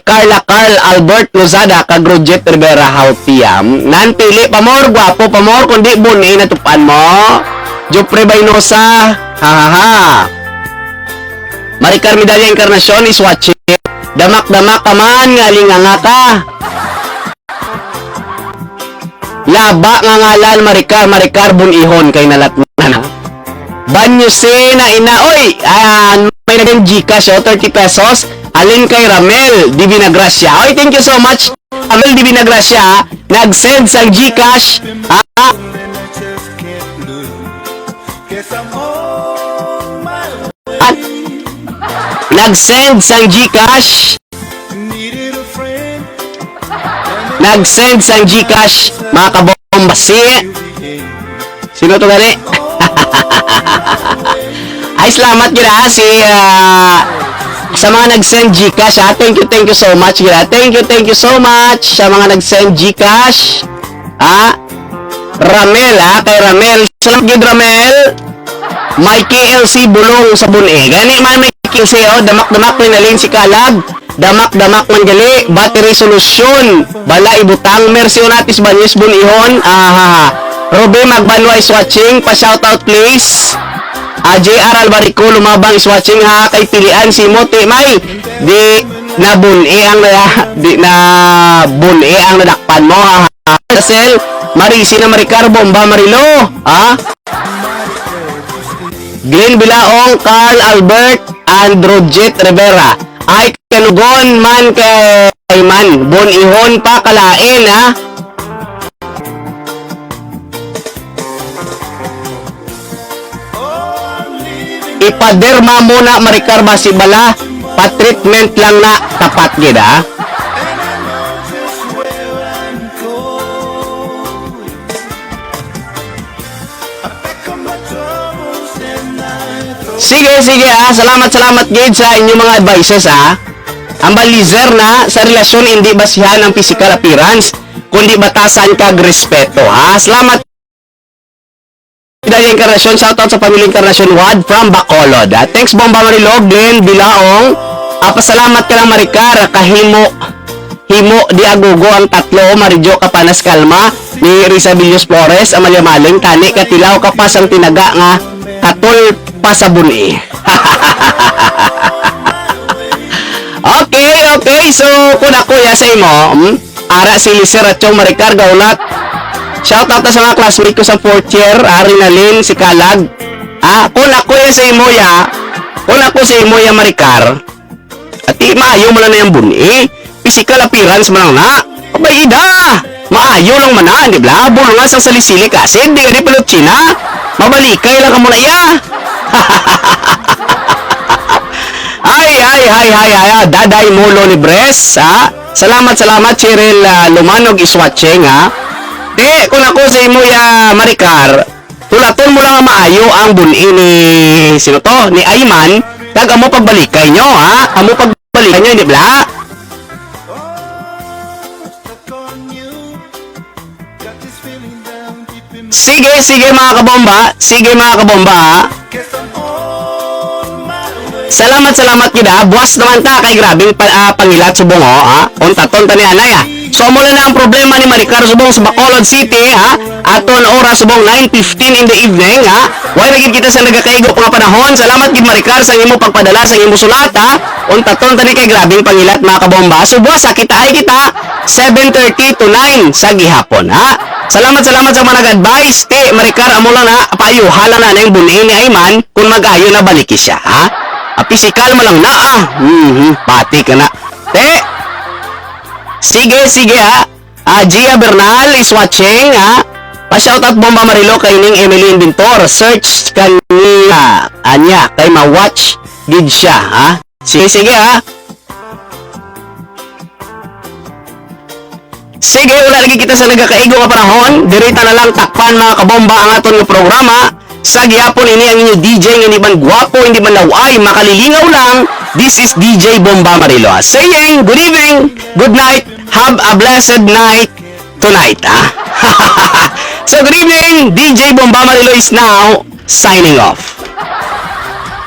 Carla Carl Albert Lozada kag Roget Rivera Hautiam. Nan pili pa more, gwapo pa more, kundi buni na tupan mo. Jopre Baynosa, ha ha ha. Maricar Medalla Encarnacion is watching. Damak-damak ka man nga alinganga ka. Laba nga ngalan, Maricar, Maricar, bun-ihon kay nalatnan na. Banyo si na ina, oy, ah, may naging GCash, oh, thirty pesos. Alin kay Ramel Divina Gracia. Oy, thank you so much. Ramel Divina Gracia, nag-send sang GCash. Ah, Nag-send sang GCash. Nag-send sang GCash, mga kabomba. Si, sino to gani? Ay, salamat gid, ah, si, ah, sa mga nag-send GCash, ah. Thank you, thank you so much gid, ah. Thank you, thank you so much sa mga nag-send GCash. Ah, Ramel, ah, kay Ramel. Salamat gid, Ramel. May K L C bulong sa bun-i. Gani man may K L C, oh, damak-damak ni Nalin si Kalag. Damak-damak man gali, battery solusyon. Bala ibutang, Mercy Onatis Banyes bun-ihon. Aha. Ruby Magbanwa is watching. Pa-shoutout, please. Ah, J R Albarico Lumabang is watching, ha. Kay pilian si Moti May. Di na bun-i ang na, di na bun-i ang nadakpan mo, ha. Maricel, Marisi na Maricar, Bomba Marilo, ha? Glenn Bilaong, Carl Albert, Andrew Jet Rivera. Ay, kanugon man kay man, bun-ihon pa kalain, ha? Ipaderma mo na, Maricar, basi bala, pa-treatment lang na, tapat gid, ha? Sige, sige, ha. Salamat, salamat gid sa inyong mga advices, ha. Ang balizer na sa relasyon, hindi basihan ang physical appearance, kundi batasan kag respeto, ha. Salamat. Dali Encarnacion, shoutout sa pamilya Encarnacion Wad from Bacolod. Ah, thanks, Bomba Marilog, Glenn Bilaong. Ah, pasalamat ka lang, Maricar, kahimo, himo di agugo ang tatlo, Marijo Kapanas Kalma, ni Risa Villos Flores, Amalia Maling, tani katilaw ka pa sang tinaga nga katol pa sa bun-i. Okay, okay. So, kung ako ya sa imo, hmm? Ara si Lisir at Chong Maricar Gaunat. Shout out na sa mga classmate ko sa fourth year, Ari Nalin, si Kalag. Ah, kung ako ya sa imo ya, kung ako sa imo ya, Maricar, ati maayo mo lang na yung buni. Physical appearance mo lang na. Abay, ida! Maayo lang man na, di ba? Bulungan sang sili-sili ka. Sige, di ka di pala China. Mabalikay lang ka muna, iya. Ay, ay, ay, ay, ay, ah, Daday Molo Libres, ha? Salamat, salamat, Cheryl, ah, Lumanog is watching, ha? Te, kung ako sa imo ya, Maricar, tulaton mo lang ang maayo ang bun-i ni, sino to? Ni Ayman, kag amo pagbalikay nyo, ha? Amo pagbalikay nyo, di ba? Sige, sige, mga kabomba. Sige, mga kabomba, ha? Salamat, salamat gid, ha. Buwas naman ta kay grabing pa, ah, pangilat subong, oh, ha. Untaton ta ni anay, ha. So, amo na ang problema ni Maricar subong sa Bacolod City, ha. Aton oras subong nine fifteen in the evening, ha. Wala na gid kita sa nagakaigo pa nga panahon. Salamat gid, Maricar, sa imo pagpadala sa imo sulat, ha. Untaton ta ni kay grabing pangilat, mga kabomba. So, buwas, ha, kita ay kita seven thirty to nine sa gihapon, ha. Salamat, salamat sa mga nag-advise. Ti, Maricar, amo lang na, paayuha lang na yung bun-i ni Ayman kung mag-ayo na baliki siya, ha. Ah, pisikal mo lang na, ah. Mhm, pati ka na. Te, sige, sige, ha. Ah, Gia Bernal is watching, ha. Pa-shoutout Bomba Marilo kay Ning Emily Inventor. Search kaniya, anya, kay ma-watch gid siya, ha. Sige, sige, ha. Sige, wala lagi kita sa nagakaigo nga panahon. Diri ta na lang takpan, mga kabomba, ang aton nga programa. Sa gihapon, ini ang inyo D J nga hindi man gwapo, hindi man laway, makalilingaw lang. This is D J Bomba Marilo, ah, saying, good evening, good night, have a blessed night tonight, ah. So, good evening, D J Bomba Marilo is now signing off.